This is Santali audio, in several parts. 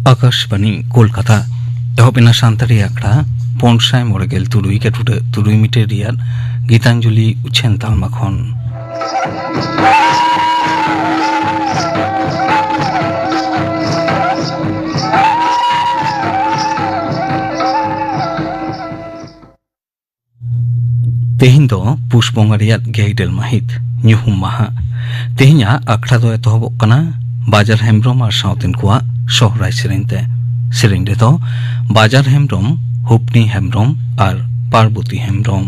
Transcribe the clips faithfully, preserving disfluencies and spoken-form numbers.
ᱟᱠᱟᱥᱵᱟᱱᱤ ᱠᱳᱞᱠᱟᱛᱟ᱾ ᱮᱦᱚᱵ ᱮᱱᱟ ᱥᱟᱱᱛᱟᱲᱤ ᱟᱠᱷᱲᱟ ᱯᱩᱱ ᱥᱟᱭ ᱢᱚᱬᱮ ᱜᱮᱞ ᱛᱩᱨᱩᱭ ᱜᱟᱹᱴᱩᱰᱟᱹ ᱛᱩᱨᱩᱭ ᱢᱤᱴᱟᱨ ᱨᱮᱭᱟᱜ ᱜᱤᱛᱟᱧᱡᱚᱞᱤ ᱩᱪᱷᱟᱹᱱ ᱛᱟᱞᱢᱟ ᱠᱷᱚᱱ᱾ ᱛᱮᱦᱮᱧ ᱫᱚ ᱯᱩᱥ ᱵᱚᱸᱜᱟ ᱨᱮᱭᱟᱜ ᱜᱮᱞ ᱤᱨᱟᱹᱞ ᱢᱟᱹᱦᱤᱛ, ᱧᱩᱦᱩᱢ ᱢᱟᱦᱟ᱾ ᱛᱮᱦᱮᱧᱟᱜ ᱟᱠᱷᱲᱟ ᱫᱚ ᱮᱛᱚᱦᱚᱵᱚᱜ ᱠᱟᱱᱟ ᱵᱟᱡᱟᱨ ᱦᱮᱢᱵᱽᱨᱚᱢ ᱟᱨ ᱥᱟᱶᱛᱮᱱ ᱠᱚᱣᱟᱜ ᱥᱚᱦᱨᱟᱭ ᱥᱮᱨᱮᱧ ᱛᱮ᱾ ᱥᱮᱨᱮᱧ ᱨᱮᱫᱚ ᱵᱟᱡᱟᱨ ᱦᱮᱢᱵᱽᱨᱚᱢ, ᱦᱩᱯᱱᱤ ᱦᱮᱢᱵᱽᱨᱚᱢ ᱟᱨ ᱯᱟᱨᱵᱚᱛᱤ ᱦᱮᱢᱵᱽᱨᱚᱢ᱾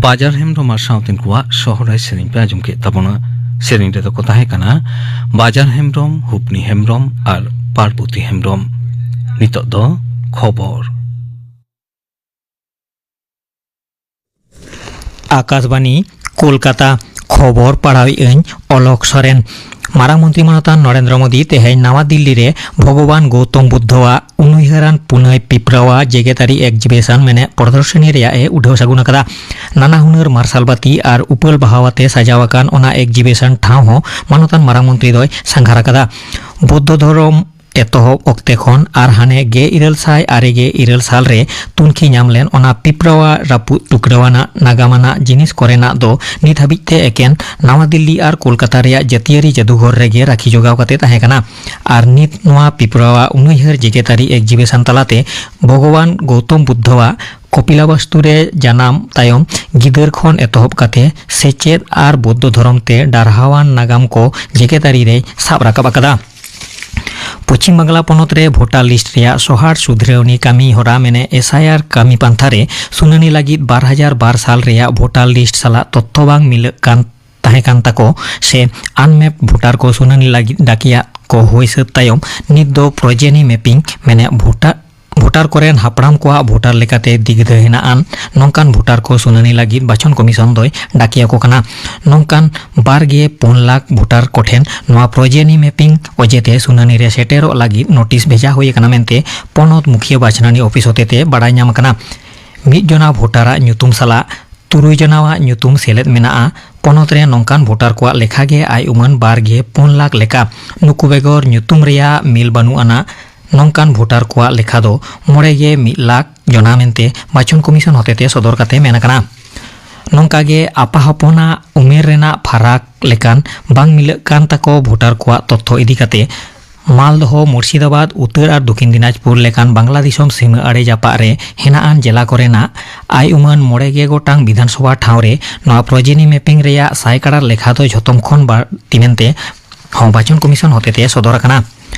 ᱵᱟᱡᱟᱨ ᱦᱮᱢᱵᱽᱨᱚᱢ ᱟᱨ ᱥᱟᱶᱛᱮᱱ ᱠᱚᱣᱟᱜ ᱥᱚᱦᱨᱟᱭ ᱥᱮᱨᱮᱧ ᱯᱮ ᱟᱸᱡᱚᱢ ᱠᱮᱫ ᱛᱟᱵᱚᱱᱟ᱾ ᱥᱮᱨᱮᱧ ᱨᱮᱫᱚ ᱠᱚ ᱛᱟᱦᱮᱸ ᱠᱟᱱᱟ ᱵᱟᱡᱟᱨ ᱦᱮᱢᱵᱽᱨᱚᱢ, ᱦᱩᱯᱱᱤ ᱦᱮᱢᱵᱽᱨᱚᱢ ᱟᱨ ᱯᱟᱨᱵᱚᱛᱤ ᱦᱮᱢᱵᱽᱨᱚᱢ᱾ ᱱᱤᱛᱚᱜ ᱫᱚ ᱠᱷᱚᱵᱚᱨ᱾ ᱟᱠᱟᱥᱵᱟᱱᱤ, ᱠᱳᱞᱠᱟᱛᱟ᱾ ᱠᱷᱚᱵᱚᱨ ᱯᱟᱲᱦᱟᱣᱮᱫ ᱟᱹᱧ ᱚᱞᱚᱠ ᱥᱚᱨᱮᱱ᱾ ᱢᱟᱨᱟᱝ ᱢᱚᱱᱛᱨᱤ ᱢᱟᱱᱚᱛᱟᱱ ᱱᱚᱨᱮᱱᱫᱨᱚ ᱢᱳᱫᱤ ᱛᱮᱦᱮᱧ ᱱᱟᱣᱟ ᱫᱤᱞᱞᱤ ᱨᱮ ᱵᱷᱚᱜᱚᱵᱟᱱ ᱜᱳᱛᱚᱢ ᱵᱩᱫᱽᱫᱷᱚᱣᱟᱜ ᱩᱱᱩᱭᱦᱟᱹᱨᱟᱱ ᱯᱩᱱᱟᱹᱭ ᱯᱤᱯᱨᱟᱣᱟ ᱡᱮᱜᱮᱛᱟᱹᱨᱤ ᱮᱠᱡᱤᱵᱤᱥᱚᱱ ᱢᱮᱱᱮᱫ ᱯᱨᱚᱫᱚᱨᱥᱚᱱᱤ ᱨᱮᱭᱟᱜ ᱮ ᱩᱰᱷᱟᱹᱣ ᱥᱟᱹᱜᱩᱱ ᱟᱠᱟᱫᱟ᱾ ᱱᱟᱱᱟ ᱦᱩᱱᱟᱹᱨ ᱢᱟᱨᱥᱟᱞ ᱵᱟᱹᱛᱤ ᱟᱨ ᱩᱯᱟᱹᱞ ᱵᱟᱦᱟᱣᱟᱛᱮ ᱥᱟᱡᱟᱣ ᱟᱠᱟᱱ ᱚᱱᱟ ᱮᱠᱡᱤᱵᱤᱥᱚᱱ ᱴᱷᱟᱶ ᱦᱚᱸ ᱢᱟᱱᱚᱛᱟᱱ ᱢᱟᱨᱟᱝ ᱢᱚᱱᱛᱨᱤ ᱫᱚᱭ ᱥᱟᱸᱜᱷᱟᱨ ᱟᱠᱟᱫᱟ᱾ ᱵᱳᱫᱽᱫᱷᱚ ᱫᱷᱚᱨᱚᱢ ᱮᱛᱚᱦᱚᱵ ᱚᱠᱛᱮ ᱠᱷᱚᱱ ᱟᱨ ᱦᱟᱱᱮ ᱜᱮᱞ ᱤᱨᱟᱹᱞ ᱥᱟᱭ ᱟᱨᱮ ᱜᱮᱞ ᱤᱨᱟᱹᱞ ᱥᱟᱞ ᱨᱮ ᱛᱩᱱᱠᱷᱤ ᱧᱟᱢ ᱞᱮᱱ ᱚᱱᱟ ᱯᱤᱯᱨᱟᱣᱟ ᱨᱟᱹᱯᱩᱫ ᱴᱩᱠᱨᱟᱹᱣᱟᱱᱟᱜ ᱱᱟᱜᱟᱢ ᱟᱱᱟᱜ ᱡᱤᱱᱤᱥ ᱠᱚᱨᱮᱱᱟᱜ ᱫᱚ ᱱᱤᱛ ᱦᱟᱹᱵᱤᱡ ᱛᱮ ᱮᱠᱮᱱ ᱱᱟᱣᱟ ᱫᱤᱞᱞᱤ ᱟᱨ ᱠᱳᱞᱠᱟᱛᱟ ᱨᱮᱭᱟᱜ ᱡᱟᱹᱛᱤᱭᱟᱹᱨᱤ ᱡᱟᱹᱫᱩᱜᱷᱚᱨ ᱨᱮᱜᱮ ᱨᱟᱹᱠᱷᱤ ᱡᱚᱜᱟᱣ ᱠᱟᱛᱮ ᱛᱟᱦᱮᱸ ᱠᱟᱱᱟ᱾ ᱟᱨ ᱱᱤᱛ ᱱᱚᱣᱟ ᱯᱤᱯᱨᱟᱣᱟ ᱩᱱᱩᱭᱦᱟᱹᱨ ᱡᱮᱜᱮᱛᱟᱹᱨᱤ ᱮᱠᱡᱤᱵᱤᱥᱚᱱ ᱛᱟᱞᱟᱛᱮ ᱵᱷᱚᱜᱚᱵᱟᱱ ᱜᱳᱛᱚᱢ ᱵᱩᱫᱽᱫᱷᱚᱣᱟᱜ ᱠᱚᱯᱤᱞᱟᱵᱟᱥᱛᱩ ᱨᱮ ᱡᱟᱱᱟᱢ ᱛᱟᱭᱚᱢ ᱜᱤᱫᱟᱹᱨ ᱠᱷᱚᱱ ᱮᱛᱚᱦᱚᱵ ᱠᱟᱛᱮ ᱥᱮᱪᱮᱫ ᱟᱨ ᱵᱳᱫᱽᱫᱷᱚ ᱫᱷᱚᱨᱚᱢ ᱛᱮ ᱰᱟᱨᱦᱟᱣᱟᱱ ᱱᱟᱜᱟᱢ ᱠᱚ ᱡᱮᱜᱮᱛᱟᱹᱨᱤ ᱨᱮᱭ ᱥᱟᱵ ᱨᱟᱠᱟᱵ ᱟᱠᱟᱫᱟ᱾ ᱯᱚᱪᱷᱤᱢ ᱵᱟᱝᱞᱟ ᱯᱚᱱᱚᱛ ᱨᱮ ᱵᱷᱳᱴᱟᱨ ᱞᱤᱥᱴ ᱨᱮᱭᱟᱜ ᱥᱚᱦᱟᱨ ᱥᱩᱫᱷᱨᱟᱹᱣᱱᱤ ᱠᱟᱹᱢᱤ ᱦᱚᱨᱟ ᱢᱮᱱᱮ ᱮᱥ ᱟᱭ ᱟᱨ ᱠᱟᱹᱢᱤ ᱯᱟᱱᱛᱷᱟ ᱨᱮ ᱥᱩᱱᱟᱹᱱᱤ ᱞᱟᱹᱜᱤᱫ ᱵᱟᱨ ᱦᱟᱡᱟᱨ ᱵᱟᱨ ᱥᱟᱞ ᱨᱮᱭᱟᱜ ᱵᱷᱳᱴᱟᱨ ᱞᱤᱥᱴ ᱥᱟᱞᱟᱜ ᱛᱚᱛᱛᱷᱚ ᱵᱟᱝ ᱢᱤᱞᱟᱹᱜ ᱠᱟᱱ ᱛᱟᱦᱮᱸ ᱠᱟᱱ ᱛᱟᱠᱚ ᱥᱮ ᱟᱱᱢᱮᱯ ᱵᱷᱳᱴᱟᱨ ᱠᱚ ᱥᱩᱱᱟᱹᱱᱤ ᱞᱟᱹᱜᱤᱫ ᱰᱟᱠᱮᱭᱟᱜ ᱠᱚ ᱦᱩᱭ ᱥᱟᱹᱛ ᱛᱟᱭᱚᱢ ᱱᱤᱛ ᱫᱚ ᱯᱨᱚᱡᱮᱱᱤ ᱢᱮᱯᱤᱝ ᱢᱮᱱᱮ ᱵᱷᱳᱴᱟᱨ ᱵᱷᱳᱴᱟᱨ ᱠᱚᱨᱮᱱ ᱦᱟᱯᱲᱟᱢ ᱠᱚᱣᱟᱜ ᱵᱷᱳᱴᱟᱨ ᱞᱮᱠᱟᱛᱮ ᱫᱤᱜᱽᱫᱷᱟᱹ ᱦᱮᱱᱟᱜ ᱟᱱ ᱱᱚᱝᱠᱟᱱ ᱵᱷᱳᱴᱟᱨ ᱠᱚ ᱥᱩᱱᱟᱹᱱᱤ ᱞᱟᱹᱜᱤᱫ ᱵᱟᱪᱷᱚᱱ ᱠᱚᱢᱤᱥᱚᱱ ᱫᱚᱭ ᱰᱟᱠᱮ ᱟᱠᱚ ᱠᱟᱱᱟ᱾ ᱱᱚᱝᱠᱟᱱ ᱵᱟᱨ ᱜᱮ ᱯᱩᱱ ᱞᱟᱠᱷ ᱵᱷᱳᱴᱟᱨ ᱠᱚᱴᱷᱮᱱ ᱱᱚᱣᱟ ᱯᱨᱚᱡᱮᱱᱤ ᱢᱮᱯᱤᱝ ᱚᱡᱮᱛᱮ ᱥᱩᱱᱟᱹᱱᱤ ᱨᱮ ᱥᱮᱴᱮᱨᱚᱜ ᱞᱟᱹᱜᱤᱫ ᱱᱳᱴᱤᱥ ᱵᱷᱮᱡᱟ ᱦᱩᱭ ᱟᱠᱟᱱᱟ ᱢᱮᱱᱛᱮ ᱯᱚᱱᱚᱛ ᱢᱩᱠᱷᱤᱭᱟᱹ ᱵᱟᱪᱷᱱᱟᱱᱤ ᱚᱯᱷᱤᱥ ᱦᱚᱛᱮᱛᱮ ᱵᱟᱰᱟᱭ ᱧᱟᱢ ᱟᱠᱟᱱᱟ᱾ ᱢᱤᱫ ᱡᱚᱱᱟ ᱵᱷᱳᱴᱟᱨᱟᱜ ᱧᱩᱛᱩᱢ ᱥᱟᱞᱟᱜ ᱛᱩᱨᱩᱭ ᱡᱚᱱᱟᱣᱟᱜ ᱧᱩᱛᱩᱢ ᱥᱮᱞᱮᱫ ᱢᱮᱱᱟᱜᱼᱟ᱾ ᱯᱚᱱᱚᱛ ᱨᱮ ᱱᱚᱝᱠᱟᱱ ᱵᱷᱳᱴᱟᱨ ᱠᱚᱣᱟᱜ ᱞᱮᱠᱷᱟ ᱜᱮ ᱟᱭ ᱩᱢᱟᱹᱱ ᱵᱟᱨ ᱜᱮ ᱯᱩᱱ ᱞᱟᱠᱷ ᱞᱮᱠᱟ᱾ ᱱᱩᱠᱩ ᱵᱮᱜᱚᱨ ᱧᱩᱛᱩᱢ ᱨᱮᱭᱟᱜ ᱢᱤᱞ ᱵᱟᱹᱱᱩᱜ ᱟᱱᱟᱜ ᱱᱚᱝᱠᱟᱱ ᱵᱷᱳᱴᱟᱨ ᱠᱚᱣᱟᱜ ᱞᱮᱠᱷᱟ ᱫᱚ ᱢᱚᱬᱮ ᱜᱮ ᱢᱤᱫ ᱞᱟᱠᱷ ᱡᱚᱱᱟ ᱢᱮᱱᱛᱮ ᱵᱟᱪᱷᱚᱱ ᱠᱚᱢᱤᱥᱚᱱ ᱦᱚᱛᱮᱛᱮ ᱥᱚᱫᱚᱨ ᱠᱟᱛᱮ ᱢᱮᱱ ᱟᱠᱟᱱᱟ᱾ ᱱᱚᱝᱠᱟ ᱜᱮ ᱟᱯᱟ ᱦᱚᱯᱚᱱᱟᱜ ᱩᱢᱮᱨ ᱨᱮᱱᱟᱜ ᱯᱷᱟᱨᱟᱠ ᱞᱮᱠᱟᱱ ᱵᱟᱝ ᱢᱤᱞᱟᱹᱜ ᱠᱟᱱ ᱛᱟᱠᱚ ᱵᱷᱳᱴᱟᱨ ᱠᱚᱣᱟᱜ ᱛᱚᱛᱛᱷᱚ ᱤᱫᱤ ᱠᱟᱛᱮ ᱢᱟᱞᱫᱚᱦᱚ, ᱢᱩᱨᱥᱤᱫᱟᱵᱟᱫᱽ, ᱩᱛᱟᱹᱨ ᱟᱨ ᱫᱚᱠᱷᱤᱱ ᱫᱤᱱᱟᱡᱽᱯᱩᱨ ᱞᱮᱠᱟᱱ ᱵᱟᱝᱞᱟ ᱫᱤᱥᱚᱢ ᱥᱤᱢᱟᱹ ᱟᱲᱮ ᱡᱟᱯᱟᱜ ᱨᱮ ᱦᱮᱱᱟᱜ ᱟᱱ ᱡᱮᱞᱟ ᱠᱚᱨᱮᱱᱟᱜ ᱟᱭ ᱩᱢᱟᱹᱱ ᱢᱚᱬᱮ ᱜᱮ ᱜᱚᱴᱟᱝ ᱵᱤᱫᱷᱟᱱ ᱥᱚᱵᱷᱟ ᱴᱷᱟᱶ ᱨᱮ ᱱᱚᱣᱟ ᱯᱨᱚᱡᱮᱱᱤ ᱢᱮᱯᱤᱝ ᱨᱮᱭᱟᱜ ᱥᱟᱭ ᱠᱟᱲᱟᱨ ᱞᱮᱠᱷᱟ ᱫᱚ ᱡᱷᱚᱛᱚᱢ ᱠᱷᱚᱱ ᱵᱟᱹᱲᱛᱤ ᱢᱮᱱᱛᱮ ᱦᱚᱸ ᱵᱟᱪᱷᱚᱱ ᱠᱚᱢᱤᱥᱚᱱ ᱦᱚᱛᱮᱛᱮ ᱥᱚᱫᱚᱨ ᱟᱠᱟᱱᱟ᱾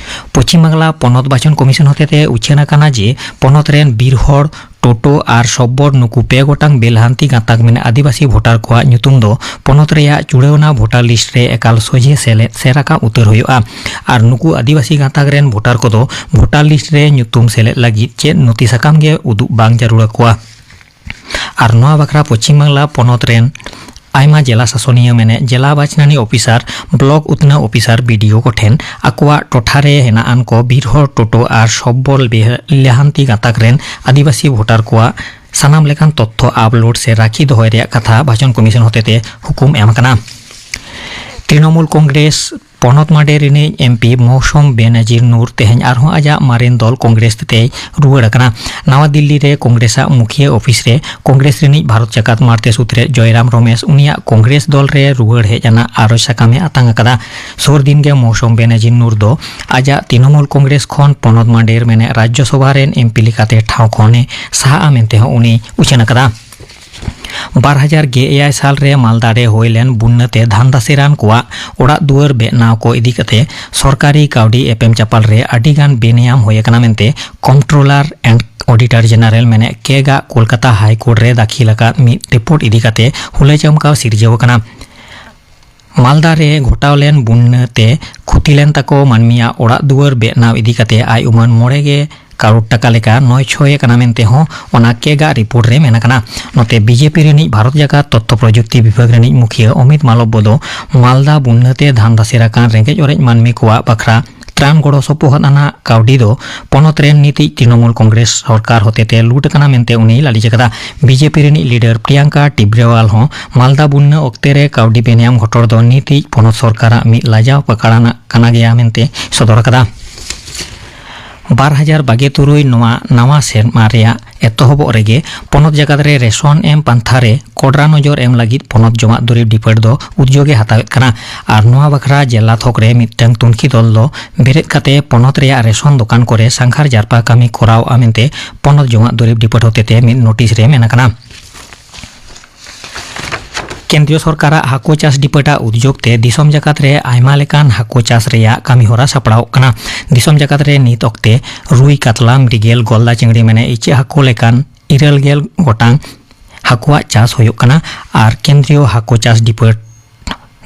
ᱯᱚᱪᱷᱤᱢ ᱵᱟᱝᱞᱟ ᱯᱚᱱᱚᱛ ᱵᱟᱪᱷᱚᱱ ᱠᱚᱢᱤᱥᱚᱱ ᱦᱚᱛᱮᱛᱮ ᱩᱪᱷᱟᱹᱱ ᱟᱠᱟᱱᱟ ᱡᱮ ᱯᱚᱱᱚᱛ ᱨᱮᱱ ᱵᱤᱨ ᱦᱚᱲ ᱴᱳᱴᱳ ᱟᱨ ᱥᱚᱵᱵᱚᱨ ᱱᱩᱠᱩ ᱯᱮ ᱜᱚᱴᱟᱝ ᱵᱮᱞᱦᱟᱱᱛᱤ ᱜᱟᱸᱛᱟᱠ ᱢᱮᱱᱟᱜ ᱟᱹᱫᱤᱵᱟᱹᱥᱤ ᱵᱷᱳᱴᱟᱨ ᱠᱚᱣᱟᱜ ᱧᱩᱛᱩᱢ ᱫᱚ ᱯᱚᱱᱚᱛ ᱨᱮᱭᱟᱜ ᱪᱩᱲᱟᱹᱣᱱᱟ ᱵᱷᱳᱴᱟᱨ ᱞᱤᱥᱴ ᱨᱮ ᱮᱠᱟᱞ ᱥᱚᱡᱷᱮ ᱥᱮᱞᱮᱫ ᱥᱮ ᱨᱟᱠᱟᱵ ᱩᱛᱟᱹᱨ ᱦᱩᱭᱩᱜᱼᱟ᱾ ᱟᱨ ᱱᱩᱠᱩ ᱟᱹᱫᱤᱵᱟᱹᱥᱤ ᱜᱟᱸᱛᱟᱠ ᱨᱮᱱ ᱵᱷᱳᱴᱟᱨ ᱠᱚᱫᱚ ᱵᱷᱳᱴᱟᱨ ᱞᱤᱥᱴ ᱨᱮ ᱧᱩᱛᱩᱢ ᱥᱮᱞᱮᱫ ᱞᱟᱹᱜᱤᱫ ᱪᱮᱫ ᱱᱚᱛᱷᱤ ᱥᱟᱠᱟᱢ ᱜᱮ ᱩᱫᱩᱜ ᱵᱟᱝ ᱡᱟᱹᱨᱩᱲ ᱟᱠᱚᱣᱟ᱾ ᱟᱨ ᱱᱚᱣᱟ ᱵᱟᱠᱷᱨᱟ ᱯᱚᱪᱷᱤᱢ ᱵᱟᱝᱞᱟ ᱯᱚᱱᱚᱛ ᱨᱮᱱ ᱟᱭᱢᱟ ᱡᱮᱞᱟ ᱥᱟᱥᱚᱱᱤᱭᱟᱹ ᱢᱮᱱᱮᱫ ᱡᱮᱞᱟ ᱵᱟᱪᱷᱱᱟᱱᱤ ᱚᱯᱷᱤᱥᱟᱨ, ᱵᱞᱚᱠ ᱩᱛᱱᱟᱹᱣ ᱚᱯᱷᱤᱥᱟᱨ, ᱵᱤᱰᱤᱳ ᱠᱚᱴᱷᱮᱱ ᱟᱠᱚᱣᱟᱜ ᱴᱚᱴᱷᱟ ᱨᱮ ᱦᱮᱱᱟᱜ ᱟᱱ ᱠᱚ ᱵᱤᱨᱦᱚᱲ, ᱴᱳᱴᱳ ᱟᱨ ᱥᱚᱵᱵᱚᱞ ᱵᱮᱦ-, ᱞᱮᱦᱟᱱᱛᱤ ᱜᱟᱸᱛᱟᱠ ᱨᱮᱱ ᱟᱹᱫᱤᱵᱟᱹᱥᱤ ᱵᱷᱳᱴᱟᱨ ᱠᱚᱣᱟᱜ ᱥᱟᱱᱟᱢ ᱞᱮᱠᱟᱱ ᱛᱚᱛᱛᱷᱚ ᱟᱯᱞᱳᱰ ᱥᱮ ᱨᱟᱹᱠᱷᱤ ᱫᱚᱦᱚᱭ ᱨᱮᱭᱟᱜ ᱠᱟᱛᱷᱟ ᱵᱟᱪᱚᱱ ᱠᱚᱢᱤᱥᱚᱱ ᱦᱚᱛᱮᱛᱮ ᱦᱩᱠᱩᱢ ᱮᱢ ᱟᱠᱟᱱᱟ᱾ ᱛᱨᱤᱱᱚᱢᱩᱞ ᱠᱚᱝᱜᱨᱮᱥ ᱯᱚᱱᱚᱛ ᱢᱟᱰᱮ ᱨᱤᱱᱤᱡ ᱮᱢᱯᱤ ᱢᱳᱣᱥᱚᱢ ᱵᱮᱱᱟᱡᱤᱨ ᱱᱩᱨ ᱛᱮᱦᱮᱧ ᱟᱨᱦᱚᱸ ᱟᱡᱟᱜ ᱢᱟᱨᱮᱱ ᱫᱚᱞ ᱠᱚᱝᱜᱨᱮᱥ ᱛᱮᱭ ᱨᱩᱣᱟᱹᱲ ᱟᱠᱟᱱᱟ᱾ ᱱᱟᱣᱟ ᱫᱤᱞᱞᱤ ᱨᱮ ᱠᱚᱝᱜᱨᱮᱥᱟᱜ ᱢᱩᱠᱷᱤᱭᱟᱹ ᱚᱯᱷᱤᱥ ᱨᱮ ᱠᱚᱝᱜᱨᱮᱥ ᱨᱤᱱᱤᱡ ᱵᱷᱟᱨᱚᱛ ᱡᱟᱠᱟᱛ ᱢᱟᱨᱛᱮ ᱥᱩᱛᱨᱮᱫ ᱡᱚᱭᱨᱟᱢ ᱨᱚᱢᱮᱥ ᱩᱱᱤᱭᱟᱜ ᱠᱚᱝᱜᱨᱮᱥ ᱫᱚᱞ ᱨᱮ ᱨᱩᱣᱟᱹᱲ ᱦᱮᱡ ᱟᱱᱟᱜ ᱟᱨᱚᱡᱽ ᱥᱟᱠᱟᱢ ᱮ ᱟᱛᱟᱝ ᱟᱠᱟᱫᱟ᱾ ᱥᱩᱨ ᱫᱤᱱ ᱜᱮ ᱢᱳᱣᱥᱚᱢ ᱵᱮᱱᱟᱡᱤᱨ ᱱᱩᱨ ᱫᱚ ᱟᱡᱟᱜ ᱛᱨᱤᱱᱚᱢᱩᱞ ᱠᱚᱝᱜᱨᱮᱥ ᱠᱷᱚᱱ ᱯᱚᱱᱚᱛ ᱢᱟᱰᱮᱨ ᱢᱮᱱᱮᱫ ᱨᱟᱡᱽᱡᱚ ᱥᱚᱵᱷᱟ ᱨᱮᱱ ᱮᱢᱯᱤ ᱞᱮᱠᱟᱛᱮ ᱴᱷᱟᱶ ᱠᱷᱚᱱ ᱮ ᱥᱟᱦᱟᱜᱼᱟ ᱢᱮᱱᱛᱮ ᱦᱚᱸ ᱩᱱᱤ ᱩᱪᱷᱟᱹᱱ ᱟᱠᱟᱫᱟ᱾ ᱵᱟᱨ ᱦᱟᱡᱟᱨ ᱜᱮᱞ ᱮᱭᱟᱭ ᱥᱟᱞ ᱨᱮ ᱢᱟᱞᱫᱟ ᱨᱮ ᱦᱩᱭ ᱞᱮᱱ ᱵᱩᱱᱱᱟᱹ ᱛᱮ ᱫᱷᱟᱱ ᱫᱟᱥᱮᱨᱟᱱ ᱠᱚᱣᱟᱜ ᱚᱲᱟᱜ ᱫᱩᱣᱟᱹᱨ ᱵᱮᱱᱟᱣ ᱠᱚ ᱤᱫᱤ ᱠᱟᱛᱮ ᱥᱚᱨᱠᱟᱨᱤ ᱠᱟᱹᱣᱰᱤ ᱮᱯᱮᱢ ᱪᱟᱯᱟᱞ ᱨᱮ ᱟᱹᱰᱤ ᱜᱟᱱ ᱵᱮᱱᱤᱭᱟᱢ ᱦᱩᱭ ᱟᱠᱟᱱᱟ ᱢᱮᱱᱛᱮ ᱠᱚᱢᱯᱴᱨᱳᱞᱟᱨ ᱮᱱᱰ ᱚᱰᱤᱴᱚᱨ ᱡᱮᱱᱟᱨᱮᱞ ᱢᱮᱱᱮᱫ ᱠᱮᱜ ᱟᱜ ᱠᱳᱞᱠᱟᱛᱟ ᱦᱟᱭ ᱠᱳᱨᱴ ᱨᱮ ᱫᱟᱹᱠᱷᱤᱞ ᱟᱠᱟᱫ ᱢᱤᱫ ᱨᱤᱯᱳᱨᱴ ᱤᱫᱤ ᱠᱟᱛᱮ ᱦᱩᱞᱟᱹ ᱪᱟᱢᱠᱟᱣ ᱥᱤᱨᱡᱟᱹᱣ ᱟᱠᱟᱱᱟ᱾ ᱢᱟᱞᱫᱟ ᱨᱮ ᱜᱷᱚᱴᱟᱣ ᱞᱮᱱ ᱵᱩᱱᱱᱟᱹ ᱛᱮ ᱠᱷᱩᱛᱤ ᱞᱮᱱ ᱛᱟᱠᱚ ᱢᱟᱹᱱᱢᱤᱭᱟᱜ ᱚᱲᱟᱜ ᱫᱩᱣᱟᱹᱨ ᱵᱮᱱᱟᱣ ᱤᱫᱤ ᱠᱟᱛᱮ ᱟᱭ ᱩᱢᱟᱹᱱ ᱢᱚᱬᱮ ᱜᱮ ᱠᱟᱨᱳᱲ ᱴᱟᱠᱟ ᱞᱮᱠᱟ ᱱᱚᱭ ᱪᱷᱚᱭ ᱟᱠᱟᱱᱟ ᱢᱮᱱᱛᱮ ᱦᱚᱸ ᱚᱱᱟ ᱠᱮᱜ ᱟᱜ ᱨᱤᱯᱳᱨᱴ ᱨᱮ ᱢᱮᱱ ᱟᱠᱟᱱᱟ᱾ ᱱᱚᱛᱮ ᱵᱤᱡᱮᱯᱤ ᱨᱤᱱᱤᱡ ᱵᱷᱟᱨᱚᱛ ᱡᱟᱠᱟᱛ ᱛᱚᱛᱛᱷᱚ ᱯᱨᱚᱡᱩᱠᱛᱤ ᱵᱤᱵᱷᱟᱜᱽ ᱨᱤᱱᱤᱡ ᱢᱩᱠᱷᱤᱭᱟᱹ ᱚᱢᱤᱛ ᱢᱟᱞᱚᱵᱽ ᱫᱚ ᱢᱟᱞᱫᱟ ᱵᱩᱱᱱᱟᱹ ᱛᱮ ᱫᱷᱟᱱ ᱫᱟᱥᱮᱨ ᱟᱠᱟᱱ ᱨᱮᱸᱜᱮᱡ ᱚᱨᱮᱡ ᱢᱟᱹᱱᱢᱤ ᱠᱚᱣᱟᱜ ᱵᱟᱠᱷᱨᱟ ᱛᱨᱟᱱ ᱜᱚᱲᱚ ᱥᱚᱯᱚᱦᱚᱫ ᱟᱱᱟᱜ ᱠᱟᱹᱣᱰᱤ ᱫᱚ ᱯᱚᱱᱚᱛ ᱨᱮᱱ ᱱᱤᱛᱤᱡ ᱛᱨᱤᱱᱚᱢᱩᱞ ᱠᱚᱝᱜᱨᱮᱥ ᱥᱚᱨᱠᱟᱨ ᱦᱚᱛᱮᱛᱮ ᱞᱩᱴ ᱟᱠᱟᱱᱟ ᱢᱮᱱᱛᱮ ᱩᱱᱤ ᱞᱟᱹᱞᱤᱥ ᱟᱠᱟᱫᱟ᱾ ᱵᱤᱡᱮᱯᱤ ᱨᱤᱱᱤᱡ ᱞᱤᱰᱟᱨ ᱯᱨᱤᱭᱟᱝᱠᱟ ᱴᱤᱵᱨᱮᱣᱟᱞ ᱦᱚᱸ ᱢᱟᱞᱫᱟ ᱵᱩᱱᱱᱟᱹ ᱚᱠᱛᱮ ᱨᱮ ᱠᱟᱹᱣᱰᱤ ᱵᱮᱱᱮᱭᱟᱢ ᱜᱷᱚᱴᱚᱱ ᱫᱚ ᱱᱤᱛᱤᱡ ᱯᱚᱱᱚᱛ ᱥᱚᱨᱠᱟᱨᱟᱜ ᱢᱤᱫ ᱞᱟᱡᱟᱣ ᱯᱟᱠᱟᱲ ᱟᱱᱟᱜ ᱠᱟᱱᱟ ᱜᱮᱭᱟ ᱢᱮᱱᱛᱮ ᱥᱚᱫᱚᱨ ᱟᱠᱟᱫᱟ᱾ ᱵᱟᱨ ᱦᱟᱡᱟᱨ ᱵᱟᱜᱮ ᱛᱩᱨᱩᱭ ᱱᱚᱣᱟ ᱱᱟᱣᱟ ᱥᱮᱨᱢᱟ ᱨᱮᱭᱟᱜ ᱮᱛᱚᱦᱚᱵᱚᱜ ᱨᱮᱜᱮ ᱯᱚᱱᱚᱛ ᱡᱟᱠᱟᱛ ᱨᱮ ᱨᱮᱥᱚᱱ ᱮᱢ ᱯᱟᱱᱛᱷᱟ ᱨᱮ ᱠᱚᱰᱨᱟ ᱱᱚᱡᱚᱨ ᱮᱢ ᱞᱟᱹᱜᱤᱫ ᱯᱚᱱᱚᱛ ᱡᱚᱢᱟᱜ ᱫᱩᱨᱤᱵᱽ ᱰᱤᱯᱟᱨᱴ ᱫᱚ ᱩᱫᱽᱡᱳᱜᱽ ᱮ ᱦᱟᱛᱟᱣᱮᱫ ᱠᱟᱱᱟ᱾ ᱟᱨ ᱱᱚᱣᱟ ᱵᱟᱠᱷᱨᱟ ᱡᱮᱞᱟ ᱛᱷᱚᱠ ᱨᱮ ᱢᱤᱫᱴᱟᱝ ᱛᱩᱱᱠᱷᱤ ᱫᱚᱞ ᱫᱚ ᱵᱮᱨᱮᱫ ᱠᱟᱛᱮ ᱯᱚᱱᱚᱛ ᱨᱮᱭᱟᱜ ᱨᱮᱥᱚᱱ ᱫᱚᱠᱟᱱ ᱠᱚᱨᱮ ᱥᱟᱸᱜᱷᱟᱨ ᱡᱟᱨᱯᱟ ᱠᱟᱹᱢᱤ ᱠᱚᱨᱟᱣᱼᱟ ᱢᱮᱱᱛᱮ ᱯᱚᱱᱚᱛ ᱡᱚᱢᱟᱜ ᱫᱩᱨᱤᱵᱽ ᱰᱤᱯᱟᱨᱴ ᱦᱚᱛᱮᱛᱮ ᱢᱤᱫ ᱱᱳᱴᱤᱥ ᱨᱮ ᱢᱮᱱ ᱟᱠᱟᱱᱟ᱾ ᱠᱮᱱᱫᱨᱤᱭᱚ ᱥᱚᱨᱠᱟᱨᱟᱜ ᱦᱟᱹᱠᱩ ᱪᱟᱥ ᱰᱤᱯᱟᱨᱴ ᱟᱜ ᱩᱫᱽᱡᱳᱜᱽ ᱛᱮ ᱫᱤᱥᱚᱢ ᱡᱟᱠᱟᱛ ᱨᱮ ᱟᱭᱢᱟ ᱞᱮᱠᱟᱱ ᱦᱟᱹᱠᱩ ᱪᱟᱥ ᱨᱮᱭᱟᱜ ᱠᱟᱹᱢᱤ ᱦᱚᱨᱟ ᱥᱟᱯᱲᱟᱣᱚᱜ ᱠᱟᱱᱟ᱾ ᱫᱤᱥᱚᱢ ᱡᱟᱠᱟᱛ ᱨᱮ ᱱᱤᱛ ᱚᱠᱛᱮ ᱨᱩᱭ, ᱠᱟᱛᱞᱟ, ᱢᱨᱤᱜᱮᱞ, ᱜᱚᱞᱫᱟ ᱪᱤᱝᱲᱤ ᱢᱮᱱᱮ ᱤᱪᱟᱹᱜ ᱦᱟᱹᱠᱩ ᱞᱮᱠᱟᱱ ᱤᱨᱟᱹᱞ ᱜᱮᱞ ᱜᱚᱴᱟᱝ ᱦᱟᱹᱠᱩᱣᱟᱜ ᱪᱟᱥ ᱦᱩᱭᱩᱜ ᱠᱟᱱᱟ᱾ ᱟᱨ ᱠᱮᱱᱫᱨᱤᱭᱚ ᱦᱟᱹᱠᱩ ᱪᱟᱥ ᱰᱤᱯᱟᱨᱴ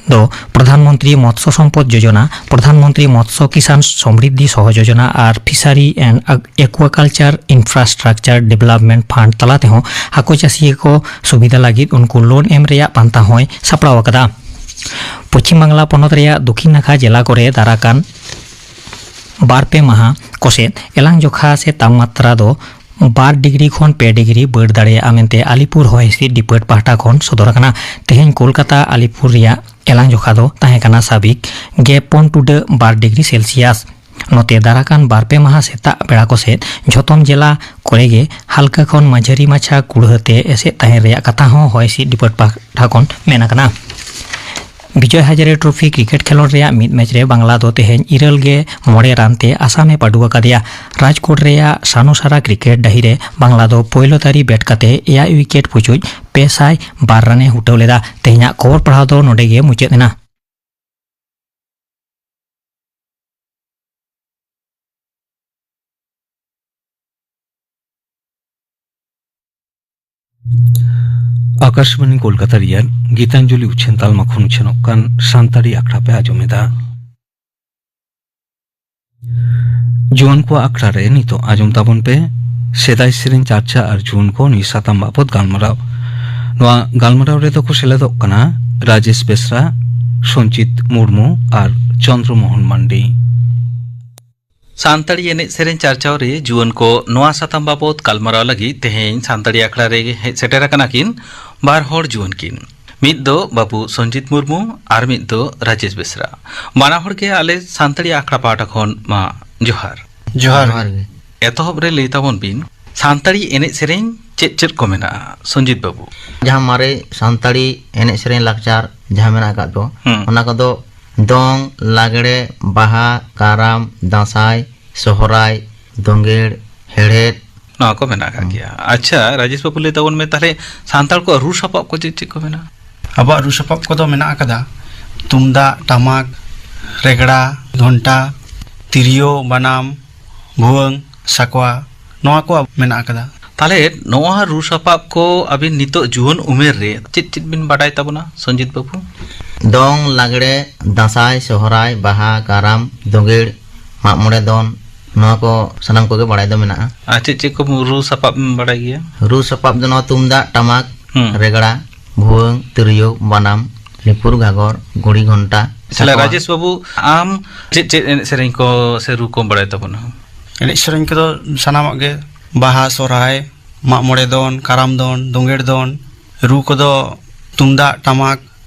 ᱫᱚ ᱯᱨᱚᱫᱷᱟᱱ ᱢᱚᱱᱛᱨᱤ ᱢᱚᱛᱥᱚ ᱥᱚᱢᱯᱚᱫ ᱡᱳᱡᱚᱱᱟ, ᱯᱨᱚᱫᱷᱟᱱ ᱢᱚᱱᱛᱨᱤ ᱢᱚᱛᱥᱚ ᱠᱤᱥᱟᱱ ᱥᱚᱢᱨᱤᱫᱷᱤ ᱥᱚᱦᱚᱡᱳᱡᱚᱱᱟ ᱟᱨ fishery and ᱮᱠᱩᱣᱟᱠᱟᱞᱪᱟᱨ infrastructure development fund ᱛᱟᱞᱟ ᱛᱮᱦᱚᱸ ᱦᱟᱹᱠᱩ ᱪᱟᱹᱥᱤ ᱠᱚ ᱥᱩᱵᱤᱫᱷᱟ ᱞᱟᱹᱜᱤᱫ ᱩᱱᱠᱩ ᱞᱳᱱ ᱮᱢ ᱨᱮᱭᱟᱜ ᱯᱟᱱᱛᱷᱟ ᱦᱚᱸᱭ ᱥᱟᱯᱲᱟᱣ ᱟᱠᱟᱫᱟ᱾ ᱯᱚᱪᱷᱤᱢ ᱵᱟᱝᱞᱟ ᱯᱚᱱᱚᱛ ᱨᱮᱭᱟᱜ ᱫᱚᱠᱷᱤᱱ ᱱᱟᱠᱷᱟ ᱡᱮᱞᱟ ᱠᱚᱨᱮ ᱫᱟᱨᱟᱠᱟᱱ ᱵᱟᱨ ᱯᱮ ᱢᱟᱦᱟ ᱠᱚᱥᱮᱫ ᱮᱞᱟᱝ ᱡᱚᱠᱷᱟ ᱥᱮ ᱛᱟᱯᱢᱟᱛᱨᱟ ᱫᱚ ᱵᱟᱨ ᱰᱤᱜᱽᱨᱤ ᱠᱷᱚᱱ ᱯᱮ ᱰᱤᱜᱽᱨᱤ ᱵᱟᱹᱲ ᱫᱟᱲᱮᱭᱟᱜᱼᱟ ᱢᱮᱱᱛᱮ ᱟᱞᱤᱯᱩᱨ ᱦᱚᱭ ᱦᱤᱸᱥᱤᱫ ᱰᱤᱯᱟᱨᱴ ᱯᱟᱦᱴᱟ ᱠᱷᱚᱱ ᱥᱚᱫᱚᱨ ᱟᱠᱟᱱᱟ᱾ ᱛᱮᱦᱮᱧ ᱠᱳᱞᱠᱟᱛᱟ ᱟᱞᱤᱯᱩᱨ ᱨᱮᱭᱟᱜ ᱮᱞᱟᱝ ᱡᱚᱠᱷᱟ ᱫᱚ ᱛᱟᱦᱮᱸ ᱠᱟᱱᱟ ᱥᱟᱵᱤᱠ ᱜᱮ ᱯᱩᱱ ᱴᱩᱰᱟᱹᱜ ᱵᱟᱨ ᱰᱤᱜᱽᱨᱤ ᱥᱮᱞᱥᱤᱭᱟᱥ᱾ ᱱᱚᱛᱮ ᱫᱟᱨᱟᱠᱟᱱ ᱵᱟᱨ ᱯᱮ ᱢᱟᱦᱟ ᱥᱮᱛᱟᱜ ᱵᱮᱲᱟ ᱠᱚᱥᱮᱫ ᱡᱷᱚᱛᱚᱢ ᱡᱮᱞᱟ ᱠᱚᱨᱮ ᱜᱮ ᱦᱟᱞᱠᱟ ᱠᱷᱚᱱ ᱢᱟᱡᱷᱟᱹᱨᱤ ᱢᱟᱪᱷᱟ ᱠᱩᱲᱦᱟᱹ ᱛᱮ ᱮᱥᱮᱫ ᱛᱟᱦᱮᱸ ᱨᱮᱭᱟᱜ ᱠᱟᱛᱷᱟ ᱦᱚᱸ ᱦᱚᱭ ᱦᱤᱸᱥᱤᱫ ᱰᱤᱯᱟᱨᱴ ᱯᱟᱦᱴᱟ ᱠᱷᱚᱱ ᱢᱮᱱ ᱟᱠᱟᱱᱟ᱾ ᱵᱤᱡᱚᱭ ᱦᱟᱡᱟᱨᱮ ᱴᱨᱚᱯᱷᱤ ᱠᱨᱤᱠᱮᱴ ᱠᱷᱮᱞᱳᱰ ᱨᱮᱭᱟᱜ ᱢᱤᱫ ᱢᱮᱪ ᱨᱮ ᱵᱟᱝᱞᱟ ᱫᱚ ᱛᱮᱦᱮᱧ ᱤᱨᱟᱹᱞ ᱜᱮ ᱢᱚᱬᱮ ᱨᱟᱱ ᱛᱮ ᱟᱥᱟᱢ ᱮ ᱯᱟᱹᱰᱩ ᱟᱠᱟᱫᱮᱭᱟ᱾ ᱨᱟᱡᱽᱠᱳᱴ ᱨᱮᱭᱟᱜ ᱥᱟᱱᱩᱥᱟᱨᱟ ᱠᱨᱤᱠᱮᱴ ᱰᱟᱹᱦᱤ ᱨᱮ ᱵᱟᱝᱞᱟ ᱫᱚ ᱯᱳᱭᱞᱳ ᱛᱟᱹᱨᱤ ᱵᱮᱴ ᱠᱟᱛᱮ ᱮᱭᱟᱭ ᱣᱤᱠᱮᱴ ᱯᱩᱪᱩᱡ ᱯᱮ ᱥᱟᱭ ᱵᱟᱨ ᱨᱟᱱ ᱮ ᱦᱩᱴᱟᱹᱣ ᱞᱮᱫᱟ᱾ ᱛᱮᱦᱮᱧᱟᱜ ᱠᱷᱚᱵᱚᱨ ᱯᱟᱲᱦᱟᱣ ᱫᱚ ᱱᱚᱰᱮ ᱜᱮ ᱢᱩᱪᱟᱹᱫ ᱮᱱᱟ᱾ ᱟᱠᱟᱥᱵᱟᱱᱤ ᱠᱳᱞᱠᱟᱛᱟ ᱨᱮᱭᱟᱜ ᱜᱤᱛᱟᱧᱡᱚᱞᱤ ᱩᱪᱷᱟᱹᱱ ᱛᱟᱞᱢᱟ ᱠᱷᱚᱱ ᱩᱪᱷᱟᱹᱱᱚᱜ ᱠᱟᱱ ᱥᱟᱱᱛᱟᱲᱤ ᱟᱠᱷᱲᱟ ᱯᱮ ᱟᱸᱡᱚᱢ ᱮᱫᱟ᱾ ᱡᱩᱣᱟᱹᱱ ᱠᱚᱣᱟᱜ ᱟᱠᱷᱲᱟ ᱨᱮ ᱱᱤᱛᱚᱜ ᱟᱸᱡᱚᱢ ᱛᱟᱵᱚᱱ ᱯᱮ ᱥᱮᱫᱟᱭ ᱥᱮᱨᱮᱧ ᱪᱟᱨᱪᱟ ᱟᱨ ᱡᱩᱣᱟᱹᱱ ᱠᱚ ᱱᱤᱭᱟᱹ ᱥᱟᱛᱟᱢ ᱵᱟᱵᱚᱛ ᱜᱟᱞᱢᱟᱨᱟᱣ᱾ ᱱᱚᱣᱟ ᱜᱟᱞᱢᱟᱨᱟᱣ ᱨᱮᱫᱚ ᱠᱚ ᱥᱮᱞᱮᱫᱚᱜ ᱠᱟᱱᱟ ᱨᱟᱡᱮᱥ ᱵᱮᱥᱨᱟ, ᱥᱚᱧᱪᱤᱛ ᱢᱩᱨᱢᱩ ᱟᱨ ᱪᱚᱱᱫᱨᱚ ᱢᱳᱦᱚᱱ ᱢᱟᱱᱰᱤ᱾ ᱥᱟᱱᱛᱟᱲᱤ ᱮᱱᱮᱡ ᱥᱮᱨᱮᱧ ᱪᱟᱨᱪᱟᱣ ᱨᱮ ᱡᱩᱣᱟᱹᱱ ᱠᱚ ᱱᱚᱣᱟ ᱥᱟᱛᱟᱢ ᱵᱟᱵᱚᱛ ᱜᱟᱞᱢᱟᱨᱟᱣ ᱞᱟᱹᱜᱤᱫ ᱛᱮᱦᱮᱧ ᱥᱟᱱᱛᱟᱲᱤ ᱟᱠᱷᱲᱟ ᱨᱮ ᱦᱮᱡ ᱥᱮᱴᱮᱨ ᱟᱠᱟᱱᱟ ᱠᱤᱱ ᱵᱟᱨ ᱦᱚᱲ ᱡᱩᱣᱟᱹᱱ ᱠᱤᱱ᱾ ᱢᱤᱫ ᱫᱚ ᱵᱟᱹᱵᱩ ᱥᱚᱧᱡᱤᱛ ᱢᱩᱨᱢᱩ ᱟᱨ ᱢᱤᱫ ᱫᱚ ᱨᱟᱡᱮᱥ ᱵᱮᱥᱨᱟ᱾ ᱵᱟᱱᱟ ᱦᱚᱲ ᱜᱮ ᱟᱞᱮ ᱥᱟᱱᱛᱟᱲᱤ ᱟᱠᱷᱲᱟ ᱯᱟᱦᱴᱟ ᱠᱷᱚᱱ ᱢᱟ ᱡᱚᱦᱟᱨ᱾ ᱡᱚᱦᱟᱨ᱾ ᱡᱚᱦᱟᱨ ᱜᱮ᱾ ᱮᱛᱚᱦᱚᱵ ᱨᱮ ᱞᱟᱹᱭ ᱛᱟᱵᱚᱱ ᱵᱤᱱ, ᱥᱟᱱᱛᱟᱲᱤ ᱮᱱᱮᱡ ᱥᱮᱨᱮᱧ ᱪᱮᱫ ᱪᱮᱫ ᱠᱚ ᱢᱮᱱᱟᱜᱼᱟ, ᱥᱚᱧᱡᱤᱛ ᱵᱟᱹᱵᱩ? ᱡᱟᱦᱟᱸ ᱢᱟᱨᱮ ᱥᱟᱱᱛᱟᱲᱤ ᱮᱱᱮᱡ ᱥᱮᱨᱮᱧ ᱞᱟᱠᱪᱟᱨ ᱡᱟᱦᱟᱸ ᱢᱮᱱᱟᱜ ᱟᱠᱟᱫ ᱫᱚ, ᱦᱩᱸ᱾ ᱚᱱᱟ ᱠᱚᱫᱚ ᱫᱚᱝ, ᱞᱟᱜᱽᱲᱮ, ᱵᱟᱦᱟ, ᱠᱟᱨᱟᱢ, ᱫᱟᱸᱥᱟᱭ, ᱥᱚᱦᱨᱟᱭ, ᱫᱳᱸᱜᱮᱲ, ᱦᱮᱲᱦᱮᱫ᱾ ᱱᱚᱣᱟ ᱠᱚ ᱢᱮᱱᱟᱜ ᱟᱠᱟᱫ ᱦᱩᱸ᱾ ᱜᱮᱭᱟ᱾ ᱟᱪᱪᱷᱟ, ᱨᱟᱡᱮᱥ ᱵᱟᱹᱵᱩ, ᱞᱟᱹᱭ ᱛᱟᱵᱚᱱ ᱢᱮ ᱛᱟᱦᱞᱮ, ᱥᱟᱱᱛᱟᱲ ᱠᱚᱣᱟᱜ ᱨᱩ ᱥᱟᱯᱟᱵ ᱠᱚ ᱪᱮᱫ ᱪᱮᱫ ᱠᱚ ᱢᱮᱱᱟᱜᱼᱟ? ᱟᱵᱚᱣᱟᱜ ᱨᱩ ᱥᱟᱯᱟᱵ ᱠᱚᱫᱚ ᱢᱮᱱᱟᱜ ᱟᱠᱟᱫᱟ, ᱛᱩᱢᱫᱟᱜ, ᱴᱟᱢᱟᱠ, ᱨᱮᱜᱽᱲᱟ, ᱜᱷᱚᱱᱴᱟ, ᱛᱤᱨᱭᱳ, ᱵᱟᱱᱟᱢ, ᱵᱷᱩᱣᱟᱹᱝ, ᱥᱟᱠᱣᱟ, ᱱᱚᱣᱟ ᱠᱚ ᱢᱮᱱᱟᱜ ᱟᱠᱟᱫᱟ᱾ ᱛᱟᱦᱞᱮ ᱱᱚᱣᱟ ᱨᱩ ᱥᱟᱯᱟᱵ ᱠᱚ ᱟᱹᱵᱤᱱ ᱱᱤᱛᱚᱜ ᱡᱩᱣᱟᱹᱱ ᱩᱢᱮᱨ ᱨᱮ ᱪᱮᱫ ᱪᱮᱫ ᱵᱤᱱ ᱵᱟᱰᱟᱭ ᱛᱟᱵᱚᱱᱟ, ᱥᱚᱧᱡᱤᱛ ᱵᱟᱹᱵᱩ? ᱫᱚᱝ, ᱞᱟᱜᱽᱲᱮ, ᱫᱟᱸᱥᱟᱭ, ᱥᱚᱦᱨᱟᱭ, ᱵᱟᱦᱟ, ᱠᱟᱨᱟᱢ, ᱫᱳᱸᱜᱮᱲ, ᱢᱟᱜ ᱢᱚᱬᱮ ᱫᱚᱱ, ᱱᱚᱣᱟ ᱠᱚ ᱥᱟᱱᱟᱢ ᱠᱚᱜᱮ ᱵᱟᱲᱟᱭ ᱫᱚ ᱢᱮᱱᱟᱜᱼᱟ᱾ ᱟᱨ ᱪᱮᱫ ᱪᱮᱫ ᱠᱚ ᱨᱩ ᱥᱟᱯᱟᱵ ᱮᱢ ᱵᱟᱲᱟᱭ ᱜᱮᱭᱟ? ᱨᱩ ᱥᱟᱯᱟᱵ ᱫᱚ ᱱᱚᱣᱟ ᱛᱩᱢᱫᱟᱜ, ᱴᱟᱢᱟᱠ, ᱦᱩᱸ᱾ ᱨᱮᱜᱽᱲᱟ, ᱵᱷᱩᱣᱟᱹᱝ, ᱛᱤᱨᱭᱳ, ᱵᱟᱱᱟᱢ, ᱞᱤᱯᱩᱨ, ᱜᱷᱟᱜᱚᱨ, ᱜᱷᱩᱲᱤ, ᱜᱷᱚᱱᱴᱟ, ᱛᱟᱦᱞᱮ ᱥᱟᱠᱣᱟ᱾ ᱨᱟᱡᱮᱥ ᱵᱟᱹᱵᱩ, ᱟᱢ ᱪᱮᱫ ᱪᱮᱫ ᱮᱱᱮᱡ ᱥᱮᱨᱮᱧ ᱠᱚ ᱥᱮ ᱨᱩ ᱠᱚᱢ ᱵᱟᱲᱟᱭ ᱛᱟᱵᱚᱱᱟ? ᱮᱱᱮᱡ ᱥᱮᱨᱮᱧ ᱠᱚᱫᱚ ᱥᱟᱱᱟᱢᱟᱜ ᱜᱮ, ᱵᱟᱦᱟ, ᱥᱚᱨᱦᱟᱭ, ᱢᱟᱜ ᱢᱚᱬᱮ ᱫᱚᱱ, ᱠᱟᱨᱟᱢ ᱫᱚᱱ, ᱫᱳᱸᱜᱮᱲ ᱫᱚᱱ, ᱨᱩ ᱠᱚᱫᱚ ᱛᱩᱢᱫᱟᱜ, ᱴᱟᱢᱟᱠ,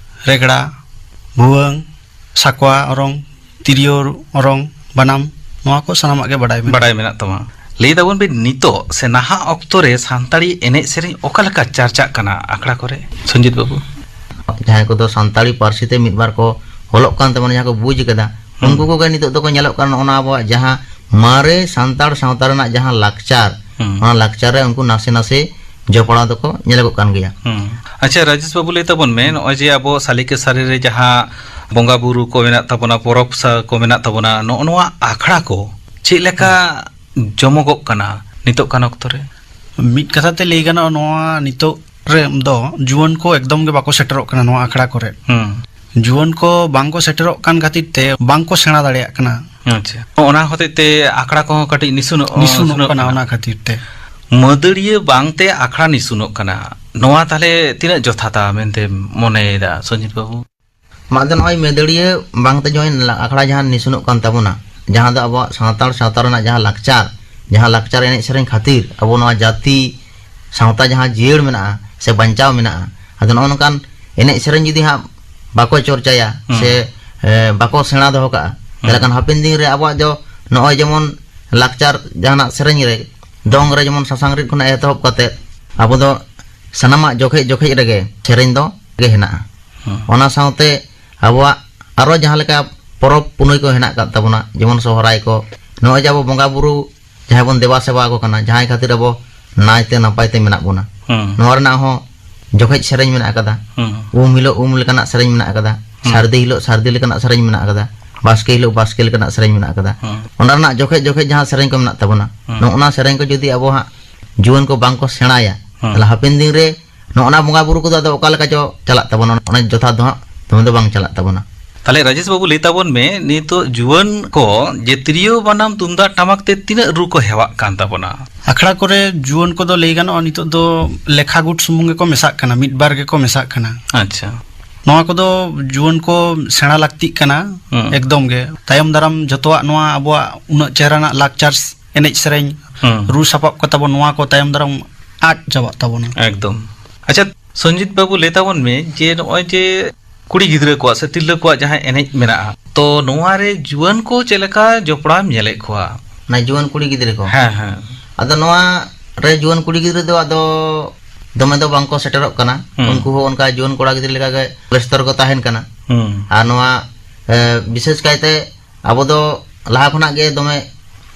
ᱨᱮᱜᱽᱲᱟ, ᱵᱷᱩᱣᱟᱹᱝ, ᱥᱟᱠᱣᱟ ᱚᱨᱚᱝ, ᱛᱤᱨᱭᱳ ᱚᱨᱚᱝ, ᱵᱟᱱᱟᱢ, ᱱᱚᱣᱟ ᱠᱚ ᱥᱟᱱᱟᱢᱟᱜ ᱜᱮ ᱵᱟᱰᱟᱭ ᱢᱮᱱᱟᱜᱼᱟ᱾ ᱵᱟᱰᱟᱭ ᱢᱮᱱᱟᱜ ᱛᱟᱢᱟ᱾ ᱞᱟᱹᱭ ᱛᱟᱵᱚᱱ ᱵᱤᱱ, ᱱᱤᱛᱚᱜ ᱥᱮ ᱱᱟᱦᱟᱜ ᱚᱠᱛᱚ ᱨᱮ ᱥᱟᱱᱛᱟᱲᱤ ᱮᱱᱮᱡ ᱥᱮᱨᱮᱧ ᱚᱠᱟ ᱞᱮᱠᱟ ᱪᱟᱨᱪᱟᱜ ᱠᱟᱱᱟ ᱟᱠᱷᱲᱟ ᱠᱚᱨᱮ, ᱥᱚᱧᱡᱤᱛ ᱵᱟᱹᱵᱩ? ᱡᱟᱦᱟᱸᱭ ᱠᱚᱫᱚ ᱥᱟᱱᱛᱟᱲᱤ ᱯᱟᱹᱨᱥᱤ ᱛᱮ ᱢᱤᱫ ᱵᱟᱨ ᱠᱚ ᱚᱞᱚᱜ ᱠᱟᱱ ᱛᱟᱵᱚᱱᱟ, ᱡᱟᱦᱟᱸ ᱠᱚ ᱵᱩᱡᱽ ᱠᱟᱫᱟ, ᱦᱩᱸ᱾ ᱩᱱᱠᱩ ᱠᱚᱜᱮ ᱱᱤᱛᱚᱜ ᱫᱚᱠᱚ ᱧᱮᱞᱚᱜ ᱠᱟᱱᱟ᱾ ᱚᱱᱟ ᱟᱵᱚᱣᱟᱜ ᱡᱟᱦᱟᱸ ᱢᱟᱨᱮ ᱥᱟᱱᱛᱟᱲ ᱥᱟᱶᱛᱟ ᱨᱮᱱᱟᱜ ᱡᱟᱦᱟᱸ ᱞᱟᱠᱪᱟᱨ, ᱦᱩᱸ᱾ ᱚᱱᱟ ᱞᱟᱠᱪᱟᱨ ᱨᱮ ᱩᱱᱠᱩ ᱱᱟᱥᱮ ᱱᱟᱥᱮ ᱡᱚᱯᱲᱟᱣ ᱫᱚᱠᱚ ᱧᱮᱞᱚᱜᱚᱜ ᱠᱟᱱ ᱜᱮᱭᱟ᱾ ᱦᱩᱸ᱾ ᱟᱪᱪᱷᱟ, ᱨᱟᱡᱮᱥ ᱵᱟᱹᱵᱩ, ᱞᱟᱹᱭ ᱛᱟᱵᱚᱱ ᱢᱮ, ᱱᱚᱜᱼᱚᱭ ᱡᱮ ᱟᱵᱚ ᱥᱟᱞᱮ ᱠᱮᱥᱟᱨᱮ ᱨᱮ ᱡᱟᱦᱟᱸ ᱵᱚᱸᱜᱟ ᱵᱩᱨᱩ ᱠᱚ ᱢᱮᱱᱟᱜ ᱛᱟᱵᱚᱱᱟ, ᱯᱚᱨᱚᱵᱽ ᱥᱟ-, ᱠᱚ ᱢᱮᱱᱟᱜ ᱛᱟᱵᱚᱱᱟ, ᱱᱚᱜᱼᱚ ᱱᱚᱣᱟ ᱟᱠᱷᱲᱟ ᱠᱚ ᱪᱮᱫ ᱞᱮᱠᱟ ᱡᱚᱢᱚᱜᱚᱜ ᱠᱟᱱᱟ ᱱᱤᱛᱚᱜ ᱠᱟᱱ ᱚᱠᱛᱚ ᱨᱮ? ᱢᱤᱫ ᱠᱟᱛᱷᱟ ᱛᱮ ᱞᱟᱹᱭ ᱜᱟᱱᱚᱜᱼᱟ, ᱱᱚᱣᱟ ᱱᱤᱛᱚᱜ ᱨᱮ ᱫᱚ ᱡᱩᱣᱟᱹᱱ ᱠᱚ ᱮᱠᱫᱚᱢ ᱜᱮ ᱵᱟᱠᱚ ᱥᱮᱴᱮᱨᱚᱜ ᱠᱟᱱᱟ ᱱᱚᱣᱟ ᱟᱠᱷᱲᱟ ᱠᱚᱨᱮ᱾ ᱦᱩᱸ᱾ ᱡᱩᱣᱟᱹᱱ ᱠᱚ ᱵᱟᱝ ᱠᱚ ᱥᱮᱴᱮᱨᱚᱜ ᱠᱟᱱ ᱠᱷᱟᱹᱛᱤᱨ ᱛᱮ ᱵᱟᱝ ᱠᱚ ᱥᱮᱬᱟ ᱫᱟᱲᱮᱭᱟᱜ ᱠᱟᱱᱟ᱾ ᱟᱪᱪᱷᱟ, ᱚᱱᱟ ᱦᱚᱛᱮᱡ ᱛᱮ ᱟᱠᱷᱲᱟ ᱠᱚᱦᱚᱸ ᱠᱟᱹᱴᱤᱡ ᱱᱤᱥᱩᱱᱚᱜ, ᱱᱤᱥᱩᱱᱚᱜ ᱱᱤᱥᱩᱱᱚᱜ ᱠᱟᱱᱟ ᱠᱟᱱᱟ᱾ ᱚᱱᱟ ᱠᱷᱟᱹᱛᱤᱨ ᱛᱮ᱾ ᱢᱟᱹᱫᱟᱹᱲᱤᱭᱟᱹ ᱵᱟᱝᱛᱮ ᱟᱠᱷᱲᱟ ᱱᱤᱥᱩᱱᱚᱜ ᱠᱟᱱᱟ, ᱱᱚᱣᱟ ᱛᱟᱦᱞᱮ ᱛᱤᱱᱟᱹᱜ ᱡᱚᱛᱷᱟᱛᱟ ᱢᱮᱱᱛᱮᱢ ᱢᱚᱱᱮᱭᱮᱫᱟ, ᱥᱚᱧᱡᱤᱛ ᱵᱟᱹᱵᱩ? ᱢᱟ ᱟᱫᱚ ᱱᱚᱜᱼᱚᱭ ᱢᱟᱹᱫᱟᱹᱲᱤᱭᱟᱹ ᱵᱟᱝᱛᱮ ᱡᱚᱭᱮᱱ ᱟᱠᱷᱲᱟ ᱡᱟᱦᱟᱸ ᱱᱤᱥᱩᱱᱚᱜ ᱠᱟᱱ ᱛᱟᱵᱚᱱᱟ, ᱡᱟᱦᱟᱸ ᱫᱚ ᱟᱵᱚᱣᱟᱜ ᱥᱟᱱᱛᱟᱲ ᱥᱟᱶᱛᱟ ᱨᱮᱱᱟᱜ ᱡᱟᱦᱟᱸ ᱞᱟᱠᱪᱟᱨ, ᱡᱟᱦᱟᱸ ᱞᱟᱠᱪᱟᱨ ᱮᱱᱮᱡ ᱥᱮᱨᱮᱧ ᱠᱷᱟᱹᱛᱤᱨ ᱟᱵᱚ ᱱᱚᱣᱟ ᱡᱟᱹᱛᱤ ᱥᱟᱶᱛᱟ ᱡᱟᱦᱟᱸ ᱡᱤᱭᱟᱹᱲ ᱢᱮᱱᱟᱜᱼᱟ ᱥᱮ ᱵᱟᱧᱪᱟᱣ ᱢᱮᱱᱟᱜᱼᱟ, ᱟᱫᱚ ᱱᱚᱜᱼᱚ ᱱᱚᱝᱠᱟᱱ ᱮᱱᱮᱡ ᱥᱮᱨᱮᱧ ᱡᱩᱫᱤ ᱦᱟᱸᱜ ᱵᱟᱠᱚ ᱪᱚᱨᱪᱟᱭᱟ ᱦᱩᱸ᱾ ᱥᱮ, ᱮ, ᱵᱟᱠᱚ ᱥᱮᱬᱟ ᱫᱚᱦᱚ ᱠᱟᱜᱼᱟ, ᱛᱟᱦᱚᱞᱮ ᱦᱩᱸ᱾ ᱠᱷᱟᱱ ᱦᱟᱯᱮᱱ ᱫᱤᱱ ᱨᱮ ᱟᱵᱚᱣᱟᱜ ᱫᱚ ᱱᱚᱜᱼᱚᱭ ᱡᱮᱢᱚᱱ ᱞᱟᱠᱪᱟᱨ ᱡᱟᱦᱟᱱᱟᱜ ᱥᱮᱨᱮᱧ ᱨᱮ, ᱫᱚᱝ ᱨᱮ ᱡᱮᱢᱚᱱ ᱥᱟᱥᱟᱝ ᱨᱤᱫ ᱠᱷᱚᱱᱟᱜ ᱮᱛᱚᱦᱚᱵ ᱠᱟᱛᱮ ᱟᱵᱚ ᱫᱚ ᱥᱟᱱᱟᱢᱟᱜ ᱡᱚᱠᱷᱮᱡ ᱡᱚᱠᱷᱮᱡ ᱨᱮᱜᱮ ᱥᱮᱨᱮᱧ ᱫᱚ ᱜᱮ ᱦᱮᱱᱟᱜᱼᱟ᱾ ᱦᱩᱸ᱾ ᱚᱱᱟ ᱥᱟᱶᱛᱮ ᱟᱵᱚᱣᱟᱜ ᱟᱨᱚ ᱡᱟᱦᱟᱸ ᱞᱮᱠᱟ ᱯᱚᱨᱚᱵᱽ ᱯᱩᱱᱟᱹᱭ ᱠᱚ ᱦᱮᱱᱟᱜ ᱟᱠᱟᱫ ᱛᱟᱵᱚᱱᱟ, ᱡᱮᱢᱚᱱ ᱥᱚᱦᱨᱟᱭ ᱠᱚ, ᱱᱚᱜᱼᱚᱭ ᱡᱮ ᱟᱵᱚ ᱵᱚᱸᱜᱟ ᱵᱩᱨᱩ ᱡᱟᱦᱟᱸᱭ ᱵᱚᱱ ᱫᱮᱵᱟ ᱥᱮᱵᱟ ᱟᱠᱚ ᱠᱟᱱᱟ, ᱡᱟᱦᱟᱸᱭ ᱠᱷᱟᱹᱛᱤᱨ ᱟᱵᱚ ᱱᱟᱭᱛᱮ ᱱᱟᱯᱟᱭ ᱛᱮ ᱢᱮᱱᱟᱜ ᱵᱚᱱᱟ, ᱦᱩᱸ᱾ ᱱᱚᱣᱟ ᱨᱮᱱᱟᱜ ᱦᱚᱸ ᱡᱚᱠᱷᱮᱡ ᱥᱮᱨᱮᱧ ᱢᱮᱱᱟᱜ ᱟᱠᱟᱫᱟ᱾ ᱦᱩᱸ᱾ ᱩᱢ ᱦᱤᱞᱳᱜ ᱩᱢ ᱞᱮᱠᱟᱱᱟᱜ ᱥᱮᱨᱮᱧ ᱢᱮᱱᱟᱜ ᱟᱠᱟᱫᱟ᱾ ᱦᱩᱸ᱾ ᱥᱟᱹᱨᱫᱤ ᱦᱤᱞᱳᱜ ᱥᱟᱹᱨᱫᱤ ᱞᱮᱠᱟᱱᱟᱜ ᱥᱮᱨᱮᱧ ᱢᱮᱱᱟᱜ ᱟᱠᱟᱫᱟ᱾ ᱵᱟᱥᱠᱮ ᱦᱤᱞᱳᱜ ᱵᱟᱥᱠᱮ ᱞᱮᱠᱟᱱᱟᱜ ᱥᱮᱨᱮᱧ ᱢᱮᱱᱟᱜ ᱟᱠᱟᱫᱟ᱾ ᱦᱩᱸ᱾ ᱚᱱᱟ ᱨᱮᱱᱟᱜ ᱡᱚᱠᱷᱮᱡ ᱡᱚᱠᱷᱮᱡ ᱡᱟᱦᱟᱸ ᱥᱮᱨᱮᱧ ᱠᱚ ᱢᱮᱱᱟᱜ ᱛᱟᱵᱚᱱᱟ, ᱦᱩᱸ᱾ ᱱᱚᱜᱼᱚ ᱱᱟ ᱥᱮᱨᱮᱧ ᱠᱚ ᱡᱩᱫᱤ ᱟᱵᱚ ᱦᱟᱸᱜ ᱡᱩᱣᱟᱹᱱ ᱠᱚ ᱵᱟᱝ ᱠᱚ ᱥᱮᱬᱟᱭᱟ, ᱦᱩᱸ᱾ ᱛᱟᱦᱞᱮ ᱦᱟᱯᱮᱱ ᱫᱤᱱ ᱨᱮ ᱱᱚᱜᱼᱚ ᱱᱟ ᱵᱚᱸᱜᱟ ᱵᱩᱨᱩ ᱠᱚᱫᱚ ᱟᱫᱚ ᱚᱠᱟ ᱞᱮᱠᱟ ᱪᱚ ᱪᱟᱞᱟᱜ ᱛᱟᱵᱚᱱᱟ, ᱚᱱᱟ ᱡᱚᱛᱷᱟᱛ ᱫᱚ ᱦᱟᱸᱜ ᱫᱚᱢᱮ ᱫᱚ ᱵᱟᱝ ᱪᱟᱞᱟᱜ ᱛᱟᱵᱚᱱᱟ᱾ ᱛᱟᱦᱞᱮ ᱨᱟᱡᱮᱥ ᱵᱟᱹᱵᱩ, ᱞᱟᱹᱭ ᱛᱟᱵᱚᱱ ᱢᱮ, ᱱᱤᱛᱚᱜ ᱡᱩᱣᱟᱹᱱ ᱠᱚ ᱡᱮ ᱛᱤᱨᱭᱳ, ᱵᱟᱱᱟᱢ, ᱛᱩᱢᱫᱟᱜ, ᱴᱟᱢᱟᱠ ᱛᱮ ᱛᱤᱱᱟᱹᱜ ᱨᱩ ᱠᱚ ᱦᱮᱣᱟᱜ ᱠᱟᱱ ᱛᱟᱵᱚᱱᱟ? ᱟᱠᱷᱲᱟ ᱠᱚᱨᱮ ᱡᱩᱣᱟᱹᱱ ᱠᱚᱫᱚ ᱞᱟᱹᱭ ᱜᱟᱱᱚᱜᱼᱟ, ᱱᱤᱛᱚᱜ ᱫᱚ ᱞᱮᱠᱷᱟ ᱜᱩᱴ ᱥᱩᱢᱩᱝ ᱜᱮᱠᱚ ᱢᱮᱥᱟᱜ ᱠᱟᱱᱟ, ᱢᱤᱫ ᱵᱟᱨ ᱜᱮᱠᱚ ᱢᱮᱥᱟᱜ ᱠᱟᱱᱟ᱾ ᱟᱪᱪᱷᱟ᱾ ᱱᱚᱣᱟ ᱠᱚᱫᱚ ᱡᱩᱣᱟᱹᱱ ᱠᱚ ᱥᱮᱬᱟ ᱞᱟᱹᱠᱛᱤᱜ ᱠᱟᱱᱟ᱾ ᱦᱩᱸ᱾ ᱮᱠᱫᱚᱢ ᱜᱮ᱾ ᱛᱟᱭᱚᱢ ᱫᱟᱨᱟᱢ ᱡᱚᱛᱚᱣᱟᱜ ᱱᱚᱣᱟ ᱟᱵᱚᱣᱟᱜ ᱩᱱᱟᱹᱜ ᱪᱮᱦᱨᱟᱱᱟᱜ ᱞᱟᱠᱪᱟᱨ ᱮᱱᱮᱡ ᱥᱮᱨᱮᱧ, ᱦᱩᱸ᱾ ᱨᱩ ᱥᱟᱯᱟᱵ ᱠᱚ ᱛᱟᱵᱚᱱ, ᱱᱚᱣᱟ ᱠᱚ ᱛᱟᱭᱚᱢ ᱫᱟᱨᱟᱢ ᱟᱫ ᱪᱟᱵᱟᱜ ᱛᱟᱵᱚᱱᱟ᱾ ᱮᱠᱫᱚᱢ᱾ ᱟᱪᱪᱷᱟ, ᱥᱚᱧᱡᱤᱛ ᱵᱟᱹᱵᱩ, ᱞᱟᱹᱭ ᱛᱟᱵᱚᱱ ᱢᱮ ᱡᱮ ᱱᱚᱜᱼᱚᱭ ᱡᱮ ᱠᱩᱲᱤ ᱜᱤᱫᱽᱨᱟᱹ ᱠᱚᱣᱟᱜ ᱥᱮ ᱛᱤᱨᱞᱟᱹ ᱠᱚᱣᱟᱜ ᱡᱟᱦᱟᱸ ᱮᱱᱮᱡ ᱢᱮᱱᱟᱜᱼᱟ, ᱛᱚ ᱱᱚᱣᱟ ᱨᱮ ᱡᱩᱣᱟᱹᱱ ᱠᱚ ᱪᱮᱫ ᱞᱮᱠᱟ ᱡᱚᱯᱲᱟᱣ ᱮᱢ ᱧᱮᱞᱮᱫ ᱠᱚᱣᱟ? ᱚᱱᱟ ᱡᱩᱣᱟᱹᱱ ᱠᱩᱲᱤ ᱜᱤᱫᱽᱨᱟᱹ ᱠᱚ? ᱦᱮᱸ, ᱦᱮᱸ᱾ ᱟᱫᱚ ᱱᱚᱣᱟ ᱨᱮ ᱡᱩᱣᱟᱹᱱ ᱠᱩᱲᱤ ᱜᱤᱫᱽᱨᱟᱹ ᱫᱚ ᱟᱫᱚ ᱫᱚᱢᱮ ᱫᱚ ᱵᱟᱝ ᱠᱚ ᱥᱮᱴᱮᱨᱚᱜ ᱠᱟᱱᱟ᱾ ᱦᱩᱸ᱾ ᱩᱱᱠᱩ ᱦᱚᱸ ᱚᱱᱠᱟ ᱡᱩᱣᱟᱹᱱ ᱠᱚᱲᱟ ᱜᱤᱫᱽᱨᱟᱹ ᱞᱮᱠᱟ ᱜᱮ ᱵᱮᱥᱛᱚ ᱨᱮᱠᱚ ᱛᱟᱦᱮᱱ ᱠᱟᱱᱟ᱾ ᱦᱩᱸ᱾ ᱟᱨ ᱱᱚᱣᱟ, ᱮ, ᱵᱤᱥᱮᱥ ᱠᱟᱭᱛᱮ ᱟᱵᱚ ᱫᱚ ᱞᱟᱦᱟ ᱠᱷᱚᱱᱟᱜ ᱜᱮ ᱫᱚᱢᱮ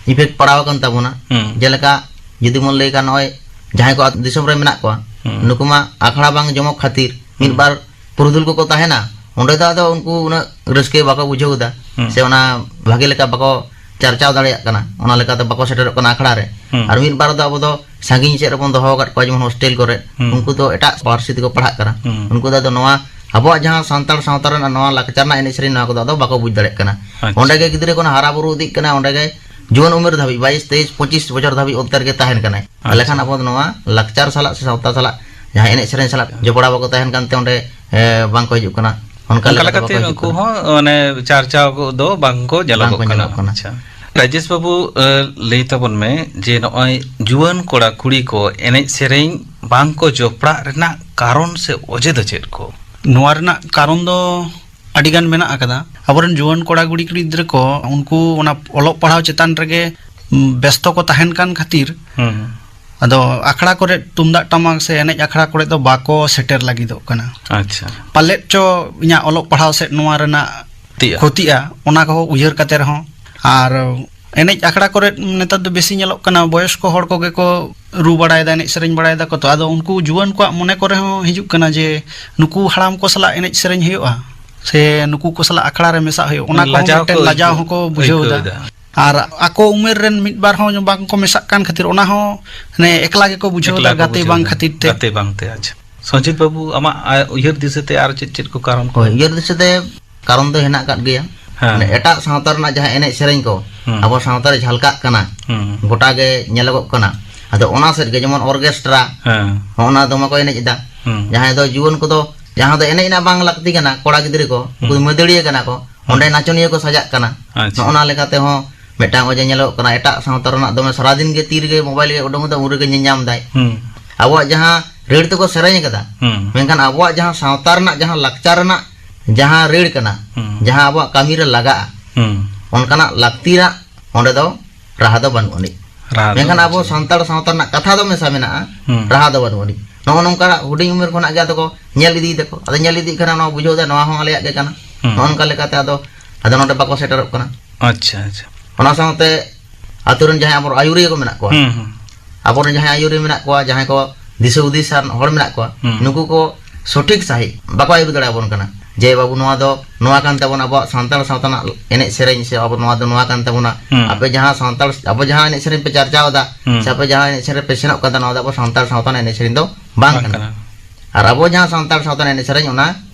effect ᱯᱟᱲᱟᱣ ᱟᱠᱟᱱ ᱛᱟᱵᱚᱱᱟ᱾ ᱦᱩᱸ᱾ ᱡᱮᱞᱮᱠᱟ ᱡᱩᱫᱤ ᱵᱚᱱ ᱞᱟᱹᱭ ᱠᱷᱟᱱ, ᱱᱚᱜᱼᱚᱭ ᱡᱟᱦᱟᱸᱭ ᱠᱚ ᱟᱹᱛᱩ ᱫᱤᱥᱚᱢ ᱨᱮ ᱢᱮᱱᱟᱜ ᱠᱚᱣᱟ, ᱦᱩᱸ᱾ ᱱᱩᱠᱩ ᱢᱟ ᱟᱠᱷᱲᱟ ᱵᱟᱝ ᱡᱚᱢᱚᱠ ᱠᱷᱟᱹᱛᱤᱨ ᱢᱤᱫ ᱦᱩᱸ᱾ ᱵᱟᱨ ᱯᱩᱨᱩᱫᱷᱩᱞ ᱠᱚᱠᱚ ᱛᱟᱦᱮᱱᱟ, ᱚᱸᱰᱮ ᱫᱚ ᱟᱫᱚ ᱩᱱᱠᱩ ᱩᱱᱟᱹᱜ ᱨᱟᱹᱥᱠᱟᱹ ᱵᱟᱠᱚ ᱵᱩᱡᱷᱟᱹᱣ ᱮᱫᱟ, ᱦᱩᱸ᱾ ᱥᱮ ᱚᱱᱟ ᱵᱷᱟᱜᱮ ᱞᱮᱠᱟ ᱵᱟᱠᱚ ᱪᱟᱨᱪᱟᱣ ᱫᱟᱲᱮᱭᱟᱜ ᱠᱟᱱᱟ, ᱚᱱᱟ ᱞᱮᱠᱟᱛᱮ ᱵᱟᱠᱚ ᱥᱮᱴᱮᱨᱚᱜ ᱠᱟᱱᱟ ᱟᱠᱷᱲᱟ ᱨᱮ᱾ ᱦᱩᱸ᱾ ᱟᱨ ᱢᱤᱫ ᱵᱟᱨ ᱫᱚ ᱟᱵᱚ ᱫᱚ ᱥᱟᱺᱜᱤᱧ ᱥᱮᱫ ᱨᱮᱵᱚᱱ ᱫᱚᱦᱚ ᱟᱠᱟᱫ ᱠᱚᱣᱟ, ᱡᱮᱢᱚᱱ ᱦᱳᱥᱴᱮᱞ ᱠᱚᱨᱮ, ᱦᱩᱸ᱾ ᱩᱱᱠᱩ ᱫᱚ ᱮᱴᱟᱜ ᱯᱟᱹᱨᱥᱤ ᱛᱮᱠᱚ ᱯᱟᱲᱦᱟᱜ ᱠᱟᱱᱟ᱾ ᱦᱩᱸ᱾ ᱩᱱᱠᱩ ᱫᱚ ᱟᱫᱚ ᱱᱚᱣᱟ ᱟᱵᱚᱣᱟᱜ ᱡᱟᱦᱟᱸ ᱥᱟᱱᱛᱟᱲ ᱥᱟᱶᱛᱟ ᱨᱮᱱᱟᱜ ᱱᱚᱣᱟ ᱞᱟᱠᱪᱟᱨ ᱨᱮᱱᱟᱜ ᱮᱱᱮᱡ ᱥᱮᱨᱮᱧ, ᱱᱚᱣᱟ ᱠᱚᱫᱚ ᱟᱫᱚ ᱵᱟᱠᱚ ᱵᱩᱡᱽ ᱫᱟᱲᱮᱭᱟᱜ ᱠᱟᱱᱟ᱾ ᱟᱪᱪᱷᱟ᱾ ᱚᱸᱰᱮ ᱜᱮ ᱜᱤᱫᱽᱨᱟᱹ ᱠᱷᱚᱱ ᱦᱟᱨᱟ ᱵᱩᱨᱩ ᱤᱫᱤᱜ ᱠᱟᱱᱟ, ᱚᱸᱰᱮ ᱜᱮ ᱡᱩᱣᱟᱹᱱ ᱩᱢᱮᱨ ᱫᱷᱟᱹᱵᱤᱡ, ᱵᱟᱭᱤᱥ, ᱛᱮᱭᱤᱥ, ᱯᱚᱸᱪᱤᱥ ᱵᱚᱪᱷᱚᱨ ᱫᱷᱟᱹᱵᱤᱡ ᱚᱱᱛᱮ ᱨᱮᱜᱮ ᱛᱟᱦᱮᱱ ᱠᱟᱱᱟᱭ᱾ ᱛᱟᱦᱞᱮ ᱟᱪᱪᱷᱟ᱾ ᱠᱷᱟᱱ ᱟᱵᱚ ᱱᱚᱣᱟ ᱞᱟᱠᱪᱟᱨ ᱥᱟᱞᱟᱜ ᱥᱮ ᱥᱟᱶᱛᱟ ᱥᱟᱞᱟᱜ ᱡᱟᱦᱟᱸ ᱮᱱᱮᱡ ᱥᱮᱨᱮᱧ ᱥᱟᱞᱟᱜ ᱡᱚᱯᱲᱟᱣ ᱵᱟᱠᱚ ᱛᱟᱦᱮᱱ ᱠᱟᱱᱛᱮ ᱚᱸᱰᱮ, ᱮ, ᱵᱟᱝ ᱠᱚ ᱦᱤᱡᱩᱜ ᱠᱟᱱᱟ᱾ ᱚᱱᱠᱟ ᱚᱱᱠᱟ ᱞᱮᱠᱟᱛᱮ ᱞᱮᱠᱟᱛᱮ ᱵᱟᱠᱚ ᱦᱤᱡᱩᱜ ᱩᱱᱠᱩ ᱠᱟᱱᱟ᱾ ᱦᱚᱸ ᱚᱱᱮ ᱪᱟᱨᱪᱟᱣ ᱠᱚᱫᱚ ᱵᱟᱝ ᱠᱚ ᱧᱮᱞᱚᱜᱚᱜ ᱵᱟᱝ ᱠᱚ ᱠᱟᱱᱟ᱾ ᱧᱮᱞᱚᱜ ᱠᱟᱱᱟ᱾ ᱟᱪᱪᱷᱟ᱾ ᱨᱟᱡᱮᱥ ᱵᱟᱹᱵᱩ, ᱮ, ᱞᱟᱹᱭ ᱛᱟᱵᱚᱱ ᱢᱮ ᱡᱮ ᱱᱚᱜᱼᱚᱭ ᱡᱩᱣᱟᱹᱱ ᱠᱚᱲᱟ ᱠᱩᱲᱤ ᱠᱚ ᱮᱱᱮᱡ ᱥᱮᱨᱮᱧ ᱵᱟᱝ ᱠᱚ ᱡᱚᱯᱲᱟᱜ ᱨᱮᱱᱟᱜ ᱠᱟᱨᱚᱱ ᱥᱮ ᱚᱡᱮ ᱫᱚ ᱪᱮᱫ ᱠᱚ? ᱱᱚᱣᱟ ᱨᱮᱱᱟᱜ ᱠᱟᱨᱚᱱ ᱫᱚ ᱟᱹᱰᱤ ᱜᱟᱱ ᱢᱮᱱᱟᱜ ᱟᱠᱟᱫᱟ᱾ ᱟᱵᱚᱨᱮᱱ ᱡᱩᱣᱟᱹᱱ ᱠᱚᱲᱟ ᱠᱩᱲᱤ ᱜᱤᱫᱽᱨᱟᱹ ᱠᱚ, ᱩᱱᱠᱩ ᱚᱱᱟ ᱚᱞᱚᱜ ᱯᱟᱲᱦᱟᱣ ᱪᱮᱛᱟᱱ ᱨᱮᱜᱮ, ᱩᱢ, ᱵᱮᱥᱛᱚ ᱠᱚ ᱛᱟᱦᱮᱱ ᱠᱟᱱ ᱠᱷᱟᱹᱛᱤᱨ, ᱦᱩᱸ᱾ ᱟᱫᱚ ᱟᱠᱷᱲᱟ ᱠᱚᱨᱮ, ᱛᱩᱢᱫᱟᱜ ᱴᱟᱢᱟᱠ ᱥᱮ ᱮᱱᱮᱡ ᱟᱠᱷᱲᱟ ᱠᱚᱨᱮ ᱫᱚ ᱵᱟᱠᱚ ᱥᱮᱴᱮᱨ ᱞᱟᱹᱜᱤᱫᱚᱜ ᱠᱟᱱᱟ᱾ ᱟᱪᱪᱷᱟ᱾ ᱯᱟᱞᱮᱫ ᱪᱚ ᱤᱧᱟᱹᱜ ᱚᱞᱚᱜ ᱯᱟᱲᱦᱟᱣ ᱥᱮᱫ ᱱᱚᱣᱟ ᱨᱮᱱᱟᱜ ᱠᱷᱚᱛᱤᱜᱼᱟ᱾ ᱠᱷᱚᱛᱤᱜᱼᱟ, ᱚᱱᱟ ᱠᱚ ᱩᱭᱦᱟᱹᱨ ᱠᱟᱛᱮ ᱨᱮᱦᱚᱸ᱾ ᱟᱨ ᱮᱱᱮᱡ ᱟᱠᱷᱲᱟ ᱠᱚᱨᱮ ᱱᱮᱛᱟᱨ ᱫᱚ ᱵᱮᱥᱤ ᱧᱮᱞᱚᱜ ᱠᱟᱱᱟ, ᱵᱚᱭᱚᱥᱠᱚ ᱦᱚᱲ ᱠᱚᱜᱮ ᱠᱚ ᱨᱩ ᱵᱟᱲᱟᱭᱮᱫᱟ, ᱮᱱᱮᱡ ᱥᱮᱨᱮᱧ ᱵᱟᱲᱟᱭᱮᱫᱟ ᱠᱚ᱾ ᱛᱚ ᱟᱫᱚ ᱩᱱᱠᱩ ᱡᱩᱣᱟᱹᱱ ᱠᱚᱣᱟᱜ ᱢᱚᱱᱮ ᱠᱚᱨᱮ ᱦᱚᱸ ᱦᱤᱡᱩᱜ ᱠᱟᱱᱟ ᱡᱮ ᱱᱩᱠᱩ ᱦᱟᱲᱟᱢ ᱠᱚ ᱥᱟᱞᱟᱜ ᱮᱱᱮᱡ ᱥᱮᱨᱮᱧ ᱦᱩᱭᱩᱜᱼᱟ, ᱥᱮ ᱱᱩᱠᱩ ᱠᱚ ᱥᱟᱞᱟᱜ ᱟᱠᱷᱲᱟ ᱨᱮ ᱢᱮᱥᱟᱜ ᱦᱩᱭᱩᱜᱼᱟ, ᱚᱱᱟ ᱠᱚᱦᱚᱸ ᱞᱟᱡᱟᱣ ᱢᱤᱫᱴᱮᱱ ᱠᱚ ᱞᱟᱡᱟᱣ ᱟᱹᱭᱠᱟᱹᱣ-, ᱦᱚᱸᱠᱚ ᱵᱩᱡᱷᱟᱹᱣ ᱟᱹᱭᱠᱟᱹᱣ ᱮᱫᱟ᱾ ᱮᱫᱟ᱾ ᱟᱨ ᱟᱠᱚ ᱩᱢᱮᱨ ᱨᱮᱱ ᱢᱤᱫ ᱵᱟᱨ ᱦᱚᱸ ᱵᱟᱝ ᱠᱚ ᱢᱮᱥᱟᱜ ᱠᱟᱱ ᱠᱷᱟᱹᱛᱤᱨ ᱚᱱᱟ ᱦᱚᱸ ᱢᱟᱱᱮ ᱮᱠᱞᱟ ᱜᱮᱠᱚ ᱵᱩᱡᱷᱟᱹᱣ ᱮᱫᱟ, ᱮᱠᱞᱟ ᱠᱚ ᱜᱟᱛᱮ ᱵᱩᱡᱷᱟᱹᱣ ᱵᱟᱝ ᱮᱫᱟ᱾ ᱠᱷᱟᱹᱛᱤᱨ ᱛᱮ᱾ ᱜᱟᱛᱮ ᱵᱟᱝᱛᱮ, ᱟᱪᱪᱷᱟ᱾ ᱥᱚᱧᱡᱤᱛ ᱵᱟᱹᱵᱩ, ᱟᱢᱟᱜ, ᱟ, ᱩᱭᱦᱟᱹᱨ ᱫᱤᱥᱟᱹᱛᱮ ᱟᱨ ᱪᱮᱫ ᱪᱮᱫ ᱠᱚ ᱠᱟᱨᱚᱱ ᱠᱚ? ᱦᱳᱭ, ᱩᱭᱦᱟᱹᱨ ᱫᱤᱥᱟᱹᱛᱮ ᱠᱟᱨᱚᱱ ᱫᱚ ᱦᱮᱱᱟᱜ ᱟᱠᱟᱫ ᱜᱮᱭᱟ᱾ ᱦᱮᱸ᱾ ᱢᱟᱱᱮ ᱮᱴᱟᱜ ᱥᱟᱶᱛᱟ ᱨᱮᱱᱟᱜ ᱡᱟᱦᱟᱸ ᱮᱱᱮᱡ ᱥᱮᱨᱮᱧ ᱠᱚ, ᱦᱩᱸ᱾ ᱟᱵᱚ ᱥᱟᱶᱛᱟ ᱨᱮ ᱡᱷᱟᱞᱠᱟᱜ ᱠᱟᱱᱟ, ᱦᱩᱸ᱾ ᱜᱚᱴᱟ ᱜᱮ ᱧᱮᱞᱚᱜᱚᱜ ᱠᱟᱱᱟ᱾ ᱟᱫᱚ ᱚᱱᱟ ᱥᱮᱫ ᱜᱮ, ᱡᱮᱢᱚᱱ ᱚᱨᱜᱮᱥᱴᱨᱟ, ᱦᱮᱸ᱾ ᱦᱚᱸ, ᱚᱱᱟ ᱫᱚᱢᱮ ᱠᱚ ᱮᱱᱮᱡ ᱮᱫᱟ᱾ ᱦᱩᱸ᱾ ᱡᱟᱦᱟᱸᱭ ᱫᱚ ᱡᱩᱣᱟᱹᱱ ᱠᱚᱫᱚ, ᱡᱟᱦᱟᱸ ᱫᱚ ᱮᱱᱮᱡ ᱨᱮᱱᱟᱜ ᱵᱟᱝ ᱞᱟᱹᱠᱛᱤ ᱠᱟᱱᱟ, ᱠᱚᱲᱟ ᱜᱤᱫᱽᱨᱟᱹ ᱠᱚ, ᱩᱱᱠᱩ ᱦᱩᱸ᱾ ᱢᱟᱹᱫᱟᱹᱲᱤᱭᱟᱹ ᱠᱟᱱᱟ ᱠᱚ, ᱚᱸᱰᱮ ᱦᱩᱸ᱾ ᱱᱟᱪᱚᱱᱤᱭᱟᱹ ᱠᱚ ᱥᱟᱡᱟᱜ ᱠᱟᱱᱟ᱾ ᱟᱪᱪᱷᱟ᱾ ᱱᱚᱜᱼᱚ ᱱᱟ ᱞᱮᱠᱟ ᱛᱮᱦᱚᱸ ᱢᱤᱫᱴᱟᱝ ᱚᱡᱮ ᱧᱮᱞᱚᱜ ᱠᱟᱱᱟ᱾ ᱮᱴᱟᱜ ᱥᱟᱶᱛᱟ ᱨᱮᱱᱟᱜ ᱫᱚᱢᱮ ᱥᱟᱨᱟᱫᱤᱱ ᱜᱮ ᱛᱤ ᱨᱮᱜᱮ ᱢᱳᱵᱟᱭᱤᱞ ᱜᱮ ᱩᱰᱩᱝ ᱮᱫᱟ, ᱩᱱ ᱨᱮᱜᱮ ᱧᱮᱞ ᱧᱟᱢ ᱫᱟᱭ᱾ ᱦᱩᱸ᱾ ᱟᱵᱚᱣᱟᱜ ᱡᱟᱦᱟᱸ ᱨᱟᱹᱲ ᱛᱮᱠᱚ ᱥᱮᱨᱮᱧ ᱟᱠᱟᱫᱟ, ᱦᱩᱸ᱾ ᱢᱮᱱᱠᱷᱟᱱ ᱟᱵᱚᱣᱟᱜ ᱡᱟᱦᱟᱸ ᱥᱟᱶᱛᱟ ᱨᱮᱱᱟᱜ ᱡᱟᱦᱟᱸ ᱞᱟᱠᱪᱟᱨ ᱨᱮᱱᱟᱜ ᱡᱟᱦᱟᱸ ᱨᱟᱹᱲ ᱠᱟᱱᱟ, ᱦᱩᱸ᱾ ᱡᱟᱦᱟᱸ ᱟᱵᱚᱣᱟᱜ ᱠᱟᱹᱢᱤ ᱨᱮ ᱞᱟᱜᱟᱜᱼᱟ, ᱦᱩᱸ᱾ ᱚᱱᱠᱟᱱᱟᱜ ᱞᱟᱹᱠᱛᱤᱭᱟᱜ ᱚᱸᱰᱮ ᱫᱚ ᱨᱟᱦᱟ ᱫᱚ ᱵᱟᱹᱱᱩᱜ ᱟᱹᱱᱤᱡ᱾ ᱨᱟᱦᱟ ᱫᱚ ᱢᱮᱱᱠᱷᱟᱱ ᱟᱵᱚ ᱵᱟᱹᱱᱩᱜ ᱟᱹᱱᱤᱡ᱾ ᱥᱟᱱᱛᱟᱲ ᱥᱟᱶᱛᱟ ᱨᱮᱱᱟᱜ ᱠᱟᱛᱷᱟ ᱫᱚ ᱢᱮᱥᱟ ᱢᱮᱱᱟᱜᱼᱟ, ᱦᱩᱸ᱾ ᱨᱟᱦᱟ ᱫᱚ ᱵᱟᱹᱱᱩᱜ ᱟᱹᱱᱤᱡ᱾ ᱱᱚᱜᱼᱚ ᱱᱚᱝᱠᱟ ᱦᱩᱰᱤᱧ ᱩᱢᱮᱨ ᱠᱷᱚᱱᱟᱜ ᱜᱮ ᱟᱫᱚ ᱠᱚ ᱧᱮᱞ ᱤᱫᱤᱭ ᱫᱟᱠᱚ᱾ ᱟᱫᱚ ᱧᱮᱞ ᱤᱫᱤᱜ ᱠᱷᱟᱱ ᱱᱚᱣᱟ ᱵᱩᱡᱷᱟᱹᱣ ᱫᱟ, ᱱᱚᱣᱟ ᱦᱚᱸ ᱟᱞᱮᱭᱟᱜ ᱜᱮ ᱠᱟᱱᱟ᱾ ᱦᱩᱸ᱾ ᱱᱚᱜᱼᱚ ᱱᱚᱝᱠᱟ ᱞᱮᱠᱟᱛᱮ ᱟᱫᱚ, ᱟᱫᱚ ᱱᱚᱰᱮ ᱵᱟᱠᱚ ᱥᱮᱴᱮᱨᱚᱜ ᱠᱟᱱᱟ᱾ ᱟᱪᱪᱷᱟ, ᱟᱪᱪᱷᱟ᱾ ᱚᱱᱟ ᱥᱟᱶᱛᱮ ᱟᱛᱳ ᱨᱮᱱ ᱡᱟᱦᱟᱸᱭ ᱟᱵᱚ ᱟᱭᱩᱨᱤᱭᱟᱹ ᱠᱚ ᱢᱮᱱᱟᱜ ᱠᱚᱣᱟ, ᱦᱩᱸ, ᱦᱩᱸ᱾ ᱟᱵᱚᱨᱮᱱ ᱡᱟᱦᱟᱸᱭ ᱟᱭᱩᱨᱤᱭᱟᱹ ᱢᱮᱱᱟᱜ ᱠᱚᱣᱟ, ᱡᱟᱦᱟᱸᱭ ᱠᱚ ᱫᱤᱥᱟᱹ ᱦᱩᱫᱤᱥ ᱟᱱ ᱦᱚᱲ ᱢᱮᱱᱟᱜ ᱠᱚᱣᱟ, ᱦᱩᱸ᱾ ᱱᱩᱠᱩ ᱠᱚ ᱥᱚᱴᱷᱤᱠ ᱥᱟᱺᱦᱤᱡ ᱵᱟᱠᱚ ᱟᱹᱭᱩᱨ ᱫᱟᱲᱮᱭᱟᱵᱚᱱ ᱠᱟᱱᱟ᱾ ᱡᱮ, "ᱵᱟᱹᱵᱩ, ᱱᱚᱣᱟ ᱫᱚ ᱱᱚᱣᱟ ᱠᱟᱱ ᱛᱟᱵᱚᱱᱟ, ᱟᱵᱚᱣᱟᱜ ᱥᱟᱱᱛᱟᱲ ᱥᱟᱶᱛᱟ ᱨᱮᱱᱟᱜ ᱮᱱᱮᱡ ᱥᱮᱨᱮᱧ, ᱥᱮ ᱟᱵᱚ ᱱᱚᱣᱟ ᱫᱚ ᱱᱚᱣᱟ ᱠᱟᱱ ᱛᱟᱵᱚᱱᱟ, ᱦᱩᱸ᱾ ᱟᱯᱮ ᱡᱟᱦᱟᱸ ᱥᱟᱱᱛᱟᱲ, ᱟᱵᱚ ᱡᱟᱦᱟᱸ ᱮᱱᱮᱡ ᱥᱮᱨᱮᱧ ᱯᱮ ᱪᱟᱨᱪᱟᱣ ᱮᱫᱟ, ᱦᱩᱸ᱾ ᱥᱮ ᱟᱯᱮ ᱡᱟᱦᱟᱸ ᱮᱱᱮᱡ ᱥᱮᱨᱮᱧ ᱯᱮ ᱥᱮᱱᱚᱜ ᱠᱟᱱ ᱛᱟᱦᱮᱸ, ᱱᱚᱣᱟ ᱫᱚ ᱟᱵᱚ ᱥᱟᱱᱛᱟᱲ ᱥᱟᱶᱛᱟ ᱨᱮᱱᱟᱜ ᱮᱱᱮᱡ ᱥᱮᱨᱮᱧ ᱫᱚ ᱵᱟᱝ ᱵᱟᱝ ᱠᱟᱱᱟ᱾ ᱠᱟᱱᱟ᱾ ᱟᱨ ᱟᱵᱚ ᱡᱟᱦᱟᱸ ᱥᱟᱱᱛᱟᱲ ᱥᱟᱶᱛᱟ ᱨᱮᱱᱟᱜ ᱮᱱᱮᱡ ᱥᱮᱨᱮᱧ, ᱚᱱᱟ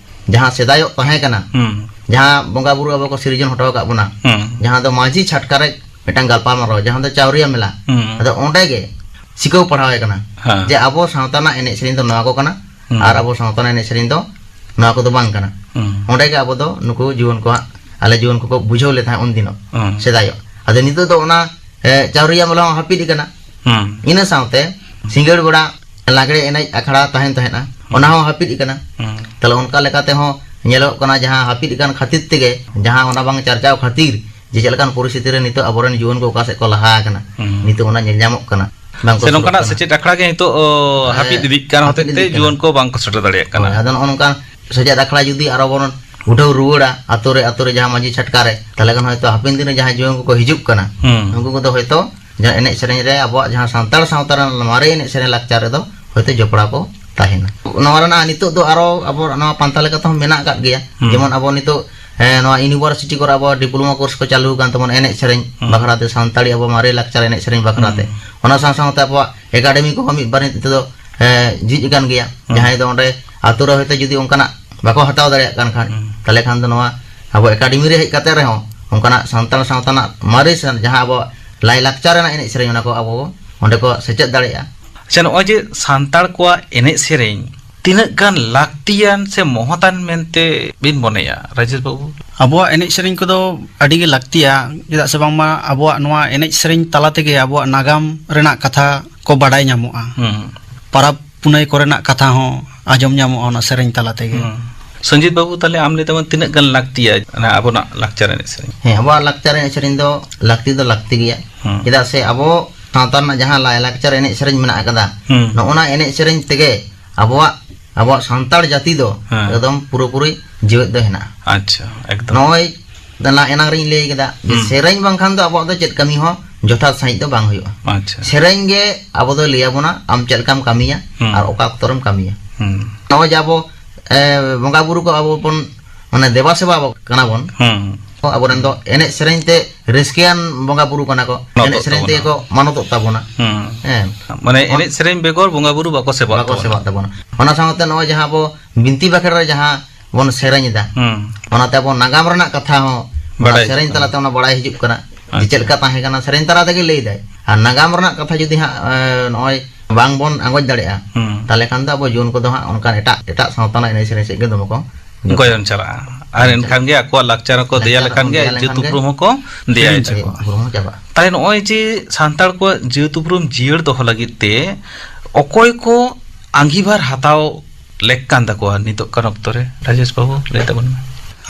ᱡᱟᱦᱟᱸ ᱥᱮᱫᱟᱭᱚᱜ ᱛᱟᱦᱮᱸ ᱠᱟᱱᱟ, ᱦᱩᱸ᱾ ᱡᱟᱦᱟᱸ ᱵᱚᱸᱜᱟ ᱵᱩᱨᱩ ᱟᱵᱚ ᱠᱚ ᱥᱤᱨᱡᱚᱱ ᱦᱚᱴᱚ ᱟᱠᱟᱫ ᱵᱚᱱᱟ, ᱦᱩᱸ᱾ ᱡᱟᱦᱟᱸ ᱫᱚ ᱢᱟᱹᱡᱷᱤ ᱪᱷᱟᱴᱠᱟ ᱨᱮ ᱢᱤᱫᱴᱟᱝ ᱜᱟᱞᱯᱟᱞᱢᱟᱨᱟᱣ, ᱡᱟᱦᱟᱸ ᱫᱚ ᱪᱟᱣᱨᱤᱭᱟ ᱢᱮᱞᱟ, ᱦᱩᱸ᱾ ᱟᱫᱚ ᱚᱸᱰᱮ ᱜᱮ ᱥᱤᱠᱟᱹᱣ ᱯᱟᱲᱦᱟᱣ ᱮ ᱠᱟᱱᱟ, ᱦᱮᱸ᱾ ᱡᱮ ᱟᱵᱚ ᱥᱟᱶᱛᱟ ᱨᱮᱱᱟᱜ ᱮᱱᱮᱡ ᱥᱮᱨᱮᱧ ᱫᱚ ᱱᱚᱣᱟ ᱠᱚ ᱠᱟᱱᱟ, ᱦᱩᱸ᱾ ᱟᱨ ᱟᱵᱚ ᱥᱟᱶᱛᱟ ᱨᱮᱱᱟᱜ ᱮᱱᱮᱡ ᱥᱮᱨᱮᱧ ᱫᱚ ᱱᱚᱣᱟ ᱠᱚᱫᱚ ᱵᱟᱝ ᱠᱟᱱᱟ᱾ ᱦᱩᱸ᱾ ᱚᱸᱰᱮ ᱜᱮ ᱟᱵᱚ ᱫᱚ ᱱᱩᱠᱩ ᱡᱩᱣᱟᱹᱱ ᱠᱚᱣᱟᱜ, ᱟᱞᱮ ᱡᱩᱣᱟᱹᱱ ᱠᱚᱠᱚ ᱵᱩᱡᱷᱟᱹᱣ ᱞᱮ ᱛᱟᱦᱮᱸᱫ ᱩᱱ ᱫᱤᱱᱚᱜ, ᱦᱩᱸ᱾ ᱥᱮᱫᱟᱭᱚᱜ᱾ ᱟᱫᱚ ᱱᱤᱛᱚᱜ ᱫᱚ ᱚᱱᱟ, ᱮ, ᱪᱟᱣᱨᱤᱭᱟ ᱢᱮᱞᱟ ᱦᱚᱸ ᱦᱟᱹᱯᱤᱫ ᱟᱠᱟᱱᱟ᱾ ᱦᱩᱸ᱾ ᱤᱱᱟᱹ ᱥᱟᱶᱛᱮ ᱥᱤᱸᱜᱟᱹᱲ ᱵᱮᱲᱟ ᱞᱟᱜᱽᱲᱮ ᱮᱱᱮᱡ ᱟᱠᱷᱲᱟ ᱛᱟᱦᱮᱱ ᱛᱟᱦᱮᱸᱫᱼᱟ, ᱚᱱᱟ ᱦᱚᱸ ᱦᱟᱹᱯᱤᱫ ᱟᱠᱟᱱᱟ᱾ ᱦᱩᱸ᱾ ᱛᱟᱦᱞᱮ ᱚᱱᱠᱟ ᱞᱮᱠᱟ ᱛᱮᱦᱚᱸ ᱧᱮᱞᱚᱜ ᱠᱟᱱᱟ, ᱡᱟᱦᱟᱸ ᱦᱟᱹᱯᱤᱫ ᱟᱠᱟᱱ ᱠᱷᱟᱹᱛᱤᱨ ᱛᱮᱜᱮ, ᱡᱟᱦᱟᱸ ᱚᱱᱟ ᱵᱟᱝ ᱪᱟᱨᱪᱟᱣ ᱠᱷᱟᱹᱛᱤᱨ, ᱡᱮ ᱪᱮᱫ ᱞᱮᱠᱟᱱ ᱯᱚᱨᱤᱥᱛᱷᱤᱛᱤ ᱨᱮ ᱱᱤᱛᱚᱜ ᱟᱵᱚᱨᱮᱱ ᱡᱩᱣᱟᱹᱱ ᱠᱚ ᱚᱠᱟ ᱥᱮᱫ ᱠᱚ ᱞᱟᱦᱟ ᱟᱠᱟᱱᱟ, ᱦᱩᱸ᱾ ᱱᱤᱛᱚᱜ ᱚᱱᱟ ᱧᱮᱞ ᱧᱟᱢᱚᱜ ᱠᱟᱱᱟ᱾ ᱵᱟᱝ ᱠᱚ ᱥᱮ ᱥᱩᱨᱩᱜ ᱱᱚᱝᱠᱟᱱᱟᱜ ᱠᱟᱱᱟ᱾ ᱥᱮᱪᱮᱫ ᱟᱠᱷᱲᱟ ᱜᱮ ᱱᱤᱛᱚᱜ, ᱚ, ᱦᱮᱸ, ᱦᱟᱹᱯᱤᱫ ᱤᱫᱤᱜ ᱠᱟᱱ ᱦᱟᱹᱯᱤᱫ ᱦᱚᱛᱮᱡ ᱛᱮ ᱤᱫᱤᱜ ᱠᱟᱱᱟ᱾ ᱡᱩᱣᱟᱹᱱ ᱠᱚ ᱵᱟᱝ ᱠᱚ ᱥᱮᱴᱮᱨ ᱫᱟᱲᱮᱭᱟᱜ ᱠᱟᱱᱟ᱾ ᱦᱳᱭ, ᱟᱫᱚ ᱱᱚᱜᱼᱚ ᱱᱚᱝᱠᱟ ᱥᱮᱪᱮᱫ ᱟᱠᱷᱲᱟ ᱡᱩᱫᱤ ᱟᱨᱚ ᱵᱚᱱ ᱩᱰᱷᱟᱹᱣ ᱨᱩᱣᱟᱹᱲᱟ ᱟᱛᱳ ᱨᱮ, ᱟᱛᱳ ᱨᱮ ᱡᱟᱦᱟᱸ ᱢᱟᱹᱡᱷᱤ ᱪᱷᱟᱴᱠᱟ ᱨᱮ, ᱛᱟᱦᱚᱞᱮ ᱠᱷᱟᱱ ᱦᱚᱭᱛᱳ ᱦᱟᱯᱮᱱ ᱫᱤᱱ ᱨᱮ ᱡᱟᱦᱟᱸᱭ ᱡᱩᱣᱟᱹᱱ ᱠᱚᱠᱚ ᱦᱤᱡᱩᱜ ᱠᱟᱱᱟ, ᱦᱩᱸ᱾ ᱩᱱᱠᱩ ᱠᱚᱫᱚ ᱦᱚᱭᱛᱳ ᱡᱟᱦᱟᱸ ᱮᱱᱮᱡ ᱥᱮᱨᱮᱧ ᱨᱮ, ᱟᱵᱚᱣᱟᱜ ᱡᱟᱦᱟᱸ ᱥᱟᱱᱛᱟᱲ ᱥᱟᱶᱛᱟ ᱨᱮᱱᱟᱜ ᱢᱟᱨᱮ ᱮᱱᱮᱡ ᱥᱮᱨᱮᱧ ᱞᱟᱠᱪᱟᱨ ᱨᱮᱫᱚ ᱦᱚᱭᱛᱳ ᱡᱚᱯᱲᱟᱣ ᱠᱚ ᱛᱟᱦᱮᱱᱟ᱾ ᱱᱚᱣᱟ ᱨᱮᱱᱟᱜ ᱱᱤᱛᱚᱜ ᱫᱚ ᱟᱨᱚ ᱟᱵᱚ ᱱᱚᱣᱟ ᱯᱟᱱᱛᱷᱟ ᱞᱮᱠᱟ ᱛᱮᱦᱚᱸ ᱢᱮᱱᱟᱜ ᱟᱠᱟᱫ ᱜᱮᱭᱟ᱾ ᱦᱩᱸ᱾ ᱡᱮᱢᱚᱱ ᱟᱵᱚ ᱱᱤᱛᱚᱜ, ᱦᱮᱸ, ᱱᱚᱣᱟ university ᱠᱚᱨᱮ ᱟᱵᱚ diploma course ᱠᱚ ᱪᱟᱹᱞᱩ ᱟᱠᱟᱱ ᱛᱟᱵᱚᱱᱟ ᱮᱱᱮᱡ ᱥᱮᱨᱮᱧ ᱦᱩᱸ᱾ ᱵᱟᱠᱷᱨᱟ ᱛᱮ, ᱥᱟᱱᱛᱟᱲᱤ ᱟᱵᱚ ᱢᱟᱨᱮ ᱞᱟᱠᱪᱟᱨ ᱮᱱᱮᱡ ᱥᱮᱨᱮᱧ ᱵᱟᱠᱷᱨᱟ ᱛᱮ᱾ ᱦᱩᱸ᱾ ᱚᱱᱟ ᱥᱟᱶ ᱥᱟᱶᱛᱮ ᱟᱵᱚᱣᱟᱜ academy ᱠᱚᱦᱚᱸ ᱢᱤᱫ ᱵᱟᱨ ᱱᱤᱛᱚᱜ ᱫᱚ, ᱦᱮᱸ, ᱡᱷᱤᱡ ᱟᱠᱟᱱ ᱜᱮᱭᱟ᱾ ᱦᱩᱸ᱾ ᱡᱟᱦᱟᱸᱭ ᱫᱚ ᱚᱸᱰᱮ ᱟᱛᱳ ᱨᱮ ᱦᱚᱭᱛᱳ ᱡᱩᱫᱤ ᱚᱱᱠᱟᱱᱟᱜ ᱵᱟᱠᱚ ᱦᱟᱛᱟᱣ ᱫᱟᱲᱮᱭᱟᱜ ᱠᱟᱱ ᱠᱷᱟᱱ, ᱦᱩᱸ᱾ ᱛᱟᱦᱚᱞᱮ ᱠᱷᱟᱱ ᱫᱚ ᱱᱚᱣᱟ ᱟᱵᱚ academy ᱨᱮ ᱦᱮᱡ ᱠᱟᱛᱮ ᱨᱮᱦᱚᱸ ᱚᱱᱠᱟᱱᱟᱜ ᱥᱟᱱᱛᱟᱲ ᱥᱟᱶᱛᱟ ᱨᱮᱱᱟᱜ ᱢᱟᱨᱮ ᱥᱮ ᱡᱟᱦᱟᱸ ᱟᱵᱚᱣᱟᱜ ᱞᱟᱭᱼᱞᱟᱠᱪᱟᱨ ᱨᱮᱱᱟᱜ ᱮᱱᱮᱡ ᱥᱮᱨᱮᱧ, ᱚᱱᱟ ᱠᱚ ᱟᱵᱚ ᱚᱸᱰᱮ ᱠᱚ ᱥᱮᱪᱮᱫ ᱫᱟᱲᱮᱭᱟᱜᱼᱟ᱾ ᱟᱪᱪᱷᱟ, ᱱᱚᱜᱼᱚᱭ ᱡᱮ ᱥᱟᱱᱛᱟᱲ ᱠᱚᱣᱟᱜ ᱮᱱᱮᱡ ᱥᱮᱨᱮᱧ ᱛᱤᱱᱟᱹᱜ ᱜᱟᱱ ᱞᱟᱹᱠᱛᱤᱭᱟᱱ ᱥᱮ ᱢᱚᱦᱚᱛᱟᱱ ᱢᱮᱱᱛᱮ ᱵᱤᱱ ᱢᱚᱱᱮᱭᱟ, ᱨᱟᱡᱮᱥ ᱵᱟᱹᱵᱩ? ᱟᱵᱚᱣᱟᱜ ᱮᱱᱮᱡ ᱥᱮᱨᱮᱧ ᱠᱚᱫᱚ ᱟᱹᱰᱤ ᱜᱮ ᱞᱟᱹᱠᱛᱤᱭᱟ, ᱪᱮᱫᱟᱜ ᱥᱮ ᱵᱟᱝᱢᱟ ᱟᱵᱚᱣᱟᱜ ᱱᱚᱣᱟ ᱮᱱᱮᱡ ᱥᱮᱨᱮᱧ ᱛᱟᱞᱟ ᱛᱮᱜᱮ ᱟᱵᱚᱣᱟᱜ ᱱᱟᱜᱟᱢ ᱨᱮᱱᱟᱜ ᱠᱟᱛᱷᱟ ᱠᱚ ᱵᱟᱰᱟᱭ ᱧᱟᱢᱚᱜᱼᱟ᱾ ᱦᱩᱸ᱾ ᱯᱟᱨᱟᱵᱽ ᱯᱩᱱᱟᱹᱭ ᱠᱚᱨᱮᱱᱟᱜ ᱠᱟᱛᱷᱟ ᱦᱚᱸ ᱟᱸᱡᱚᱢ ᱧᱟᱢᱚᱜᱼᱟ ᱚᱱᱟ ᱥᱮᱨᱮᱧ ᱛᱟᱞᱟ ᱛᱮᱜᱮ᱾ ᱦᱩᱸ᱾ ᱥᱚᱧᱡᱤᱛ ᱵᱟᱹᱵᱩ, ᱛᱟᱦᱞᱮ ᱟᱢ ᱞᱟᱹᱭ ᱛᱟᱵᱚᱱ ᱛᱤᱱᱟᱹᱜ ᱜᱟᱱ ᱞᱟᱹᱠᱛᱤᱭᱟ ᱚᱱᱟ ᱟᱵᱚᱱᱟᱜ ᱞᱟᱠᱪᱟᱨ ᱮᱱᱮᱡ ᱥᱮᱨᱮᱧ? ᱦᱮᱸ, ᱟᱵᱚᱣᱟᱜ ᱞᱟᱠᱪᱟᱨ ᱮᱱᱮᱡ ᱥᱮᱨᱮᱧ ᱫᱚ ᱞᱟᱹᱠᱛᱤ ᱫᱚ ᱞᱟᱹᱠᱛᱤ ᱜᱮᱭᱟ᱾ ᱦᱩᱸ᱾ ᱪᱮᱫᱟᱜ ᱥᱮ ᱟᱵᱚ ᱥᱟᱶᱛᱟ ᱨᱮᱱᱟᱜ ᱡᱟᱦᱟᱸ ᱞᱟᱭᱼᱞᱟᱠᱪᱟᱨ ᱮᱱᱮᱡ ᱥᱮᱨᱮᱧ ᱢᱮᱱᱟᱜ ᱟᱠᱟᱫᱟ, ᱦᱩᱸ᱾ ᱱᱚᱜᱼᱚ ᱱᱟ ᱮᱱᱮᱡ ᱥᱮᱨᱮᱧ ᱛᱮᱜᱮ ᱟᱵᱚᱣᱟᱜ, ᱟᱵᱚᱣᱟᱜ ᱥᱟᱱᱛᱟᱲ ᱡᱟᱹᱛᱤ ᱫᱚ ᱦᱮᱸ᱾ ᱮᱠᱫᱚᱢ ᱯᱩᱨᱟᱹᱯᱩᱨᱤ ᱡᱤᱣᱮᱫ ᱫᱚ ᱦᱮᱱᱟᱜᱼᱟ᱾ ᱟᱪᱪᱷᱟ, ᱮᱠᱫᱚᱢ᱾ ᱱᱚᱜᱼᱚᱭ ᱮᱱᱟ-, ᱮᱱᱟᱝ ᱨᱤᱧ ᱞᱟᱹᱭ ᱠᱮᱫᱟ ᱡᱮ ᱦᱩᱸ᱾ ᱥᱮᱨᱮᱧ ᱵᱟᱝᱠᱷᱟᱱ ᱫᱚ ᱟᱵᱚᱣᱟᱜ ᱫᱚ ᱪᱮᱫ ᱠᱟᱹᱢᱤ ᱦᱚᱸ ᱡᱚᱛᱷᱟᱛ ᱥᱟᱺᱦᱤᱡ ᱫᱚ ᱵᱟᱝ ᱦᱩᱭᱩᱜᱼᱟ᱾ ᱟᱪᱪᱷᱟ᱾ ᱥᱮᱨᱮᱧ ᱜᱮ ᱟᱵᱚ ᱫᱚᱭ ᱞᱟᱹᱭ ᱟᱵᱚᱱᱟ ᱟᱢ ᱪᱮᱫ ᱞᱮᱠᱟᱢ ᱠᱟᱹᱢᱤᱭᱟ ᱦᱩᱸ᱾ ᱟᱨ ᱚᱠᱟ ᱚᱠᱛᱚ ᱨᱮᱢ ᱠᱟᱹᱢᱤᱭᱟ᱾ ᱦᱩᱸ᱾ ᱱᱚᱜᱼᱚᱭ ᱡᱮ ᱟᱵᱚ, ᱮ, ᱵᱚᱸᱜᱟ ᱵᱩᱨᱩ ᱠᱚ ᱟᱵᱚ ᱵᱚᱱ, ᱢᱟᱱᱮ, ᱫᱮᱵᱟ ᱥᱮᱵᱟ ᱠᱟᱱᱟ ᱵᱚᱱ, ᱦᱩᱸ᱾ ᱟᱵᱚᱨᱮᱱ ᱫᱚ ᱮᱱᱮᱡ ᱥᱮᱨᱮᱧ ᱛᱮ ᱨᱟᱹᱥᱠᱟᱹᱭᱟᱱ ᱵᱚᱸᱜᱟ ᱵᱩᱨᱩ ᱠᱟᱱᱟ ᱠᱚ, ᱢᱟᱱᱚᱛᱚᱜ ᱮᱱᱮᱡ ᱥᱮᱨᱮᱧ ᱛᱮᱜᱮ ᱛᱟᱵᱚᱱᱟ᱾ ᱠᱚ ᱢᱟᱱᱚᱛᱚᱜ ᱛᱟᱵᱚᱱᱟ᱾ ᱦᱩᱸ᱾ ᱦᱮᱸ᱾ ᱢᱟᱱᱮ, ᱚᱱ- ᱮᱱᱮᱡ ᱥᱮᱨᱮᱧ ᱵᱮᱜᱚᱨ ᱵᱚᱸᱜᱟ ᱵᱩᱨᱩ ᱵᱟᱠᱚ ᱥᱮᱵᱟᱜ ᱵᱟᱠᱚ ᱛᱟᱵᱚᱱᱟ᱾ ᱥᱮᱵᱟᱜ ᱛᱟᱵᱚᱱᱟ᱾ ᱚᱱᱟ ᱥᱟᱶᱛᱮ ᱱᱚᱜᱼᱚᱭ ᱡᱟᱦᱟᱸ ᱟᱵᱚ ᱵᱤᱱᱛᱤ ᱵᱟᱠᱷᱮᱲ ᱨᱮ ᱡᱟᱦᱟᱸ ᱵᱚᱱ ᱥᱮᱨᱮᱧ ᱮᱫᱟ, ᱦᱩᱸ᱾ ᱚᱱᱟᱛᱮ ᱟᱵᱚ ᱱᱟᱜᱟᱢ ᱨᱮᱱᱟᱜ ᱠᱟᱛᱷᱟ ᱦᱚᱸ ᱚᱱᱟ ᱵᱟᱰᱟᱭ ᱥᱮᱨᱮᱧ ᱦᱤᱡᱩᱜ ᱛᱟᱞᱟᱛᱮ ᱠᱟᱱᱟ᱾ ᱚᱱᱟ ᱵᱟᱲᱟᱭ ᱦᱤᱡᱩᱜ ᱠᱟᱱᱟ᱾ ᱡᱮ ᱟᱪᱪᱷᱟ᱾ ᱪᱮᱫ ᱞᱮᱠᱟ ᱛᱟᱦᱮᱸ ᱠᱟᱱᱟ, ᱥᱮᱨᱮᱧ ᱛᱟᱞᱟ ᱛᱮᱜᱮ ᱞᱟᱹᱭ ᱫᱟᱭ᱾ ᱟᱨ ᱱᱟᱜᱟᱢ ᱨᱮᱱᱟᱜ ᱠᱟᱛᱷᱟ ᱡᱩᱫᱤ ᱦᱟᱸᱜ, ᱮ, ᱱᱚᱜᱼᱚᱭ ᱵᱟᱝ ᱵᱚᱱ ᱟᱸᱜᱚᱪ ᱫᱟᱲᱮᱭᱟᱜᱼᱟ, ᱦᱩᱸ᱾ ᱛᱟᱦᱚᱞᱮ ᱠᱷᱟᱱ ᱫᱚ ᱟᱵᱚ ᱡᱩᱣᱟᱹᱱ ᱠᱚᱫᱚ ᱦᱟᱸᱜ ᱚᱱᱠᱟᱱ ᱮᱴᱟᱜ, ᱮᱴᱟᱜ ᱥᱟᱶᱛᱟ ᱨᱮᱱᱟᱜ ᱮᱱᱮᱡ ᱥᱮᱨᱮᱧ ᱥᱮᱫ ᱜᱮ ᱫᱚᱢᱮ ᱠᱚ ᱜᱚᱭᱚᱱ ᱪᱟᱞᱟᱜᱼᱟ᱾ ᱟᱨ ᱮᱱᱠᱷᱟᱱ ᱜᱮ ᱟᱠᱚᱣᱟᱜ ᱞᱟᱠᱪᱟᱨ ᱦᱚᱸᱠᱚ ᱫᱮᱭᱟ ᱞᱟᱠᱪᱟᱨ ᱞᱮᱠᱷᱟᱱ ᱦᱚᱸ ᱜᱮ ᱫᱮᱭᱟ ᱡᱟᱹᱛ ᱞᱮᱠᱷᱟᱱ ᱜᱮ ᱩᱯᱨᱩᱢ ᱦᱚᱸᱠᱚ ᱫᱮᱭᱟ ᱦᱤᱲᱤᱧ ᱤᱫᱤᱭᱟ᱾ ᱪᱟᱵᱟᱜᱼᱟ᱾ ᱩᱯᱨᱩᱢ ᱦᱚᱸ ᱪᱟᱵᱟᱜᱼᱟ᱾ ᱛᱟᱦᱞᱮ ᱱᱚᱜᱼᱚᱭ ᱡᱮ ᱥᱟᱱᱛᱟᱲ ᱠᱚᱣᱟᱜ ᱡᱟᱹᱛ ᱩᱯᱨᱩᱢ ᱡᱤᱭᱟᱹᱲ ᱫᱚᱦᱚ ᱞᱟᱹᱜᱤᱫ ᱛᱮ ᱚᱠᱚᱭ ᱠᱚ ᱟᱸᱜᱤᱵᱷᱟᱨ ᱦᱟᱛᱟᱣ ᱞᱮᱠ ᱠᱟᱱ ᱛᱟᱠᱚᱣᱟ ᱱᱤᱛᱚᱜ ᱠᱟᱱ ᱚᱠᱛᱚ ᱨᱮ? ᱨᱟᱡᱮᱥ ᱵᱟᱹᱵᱩ, ᱞᱟᱹᱭ ᱛᱟᱵᱚᱱ ᱢᱮ᱾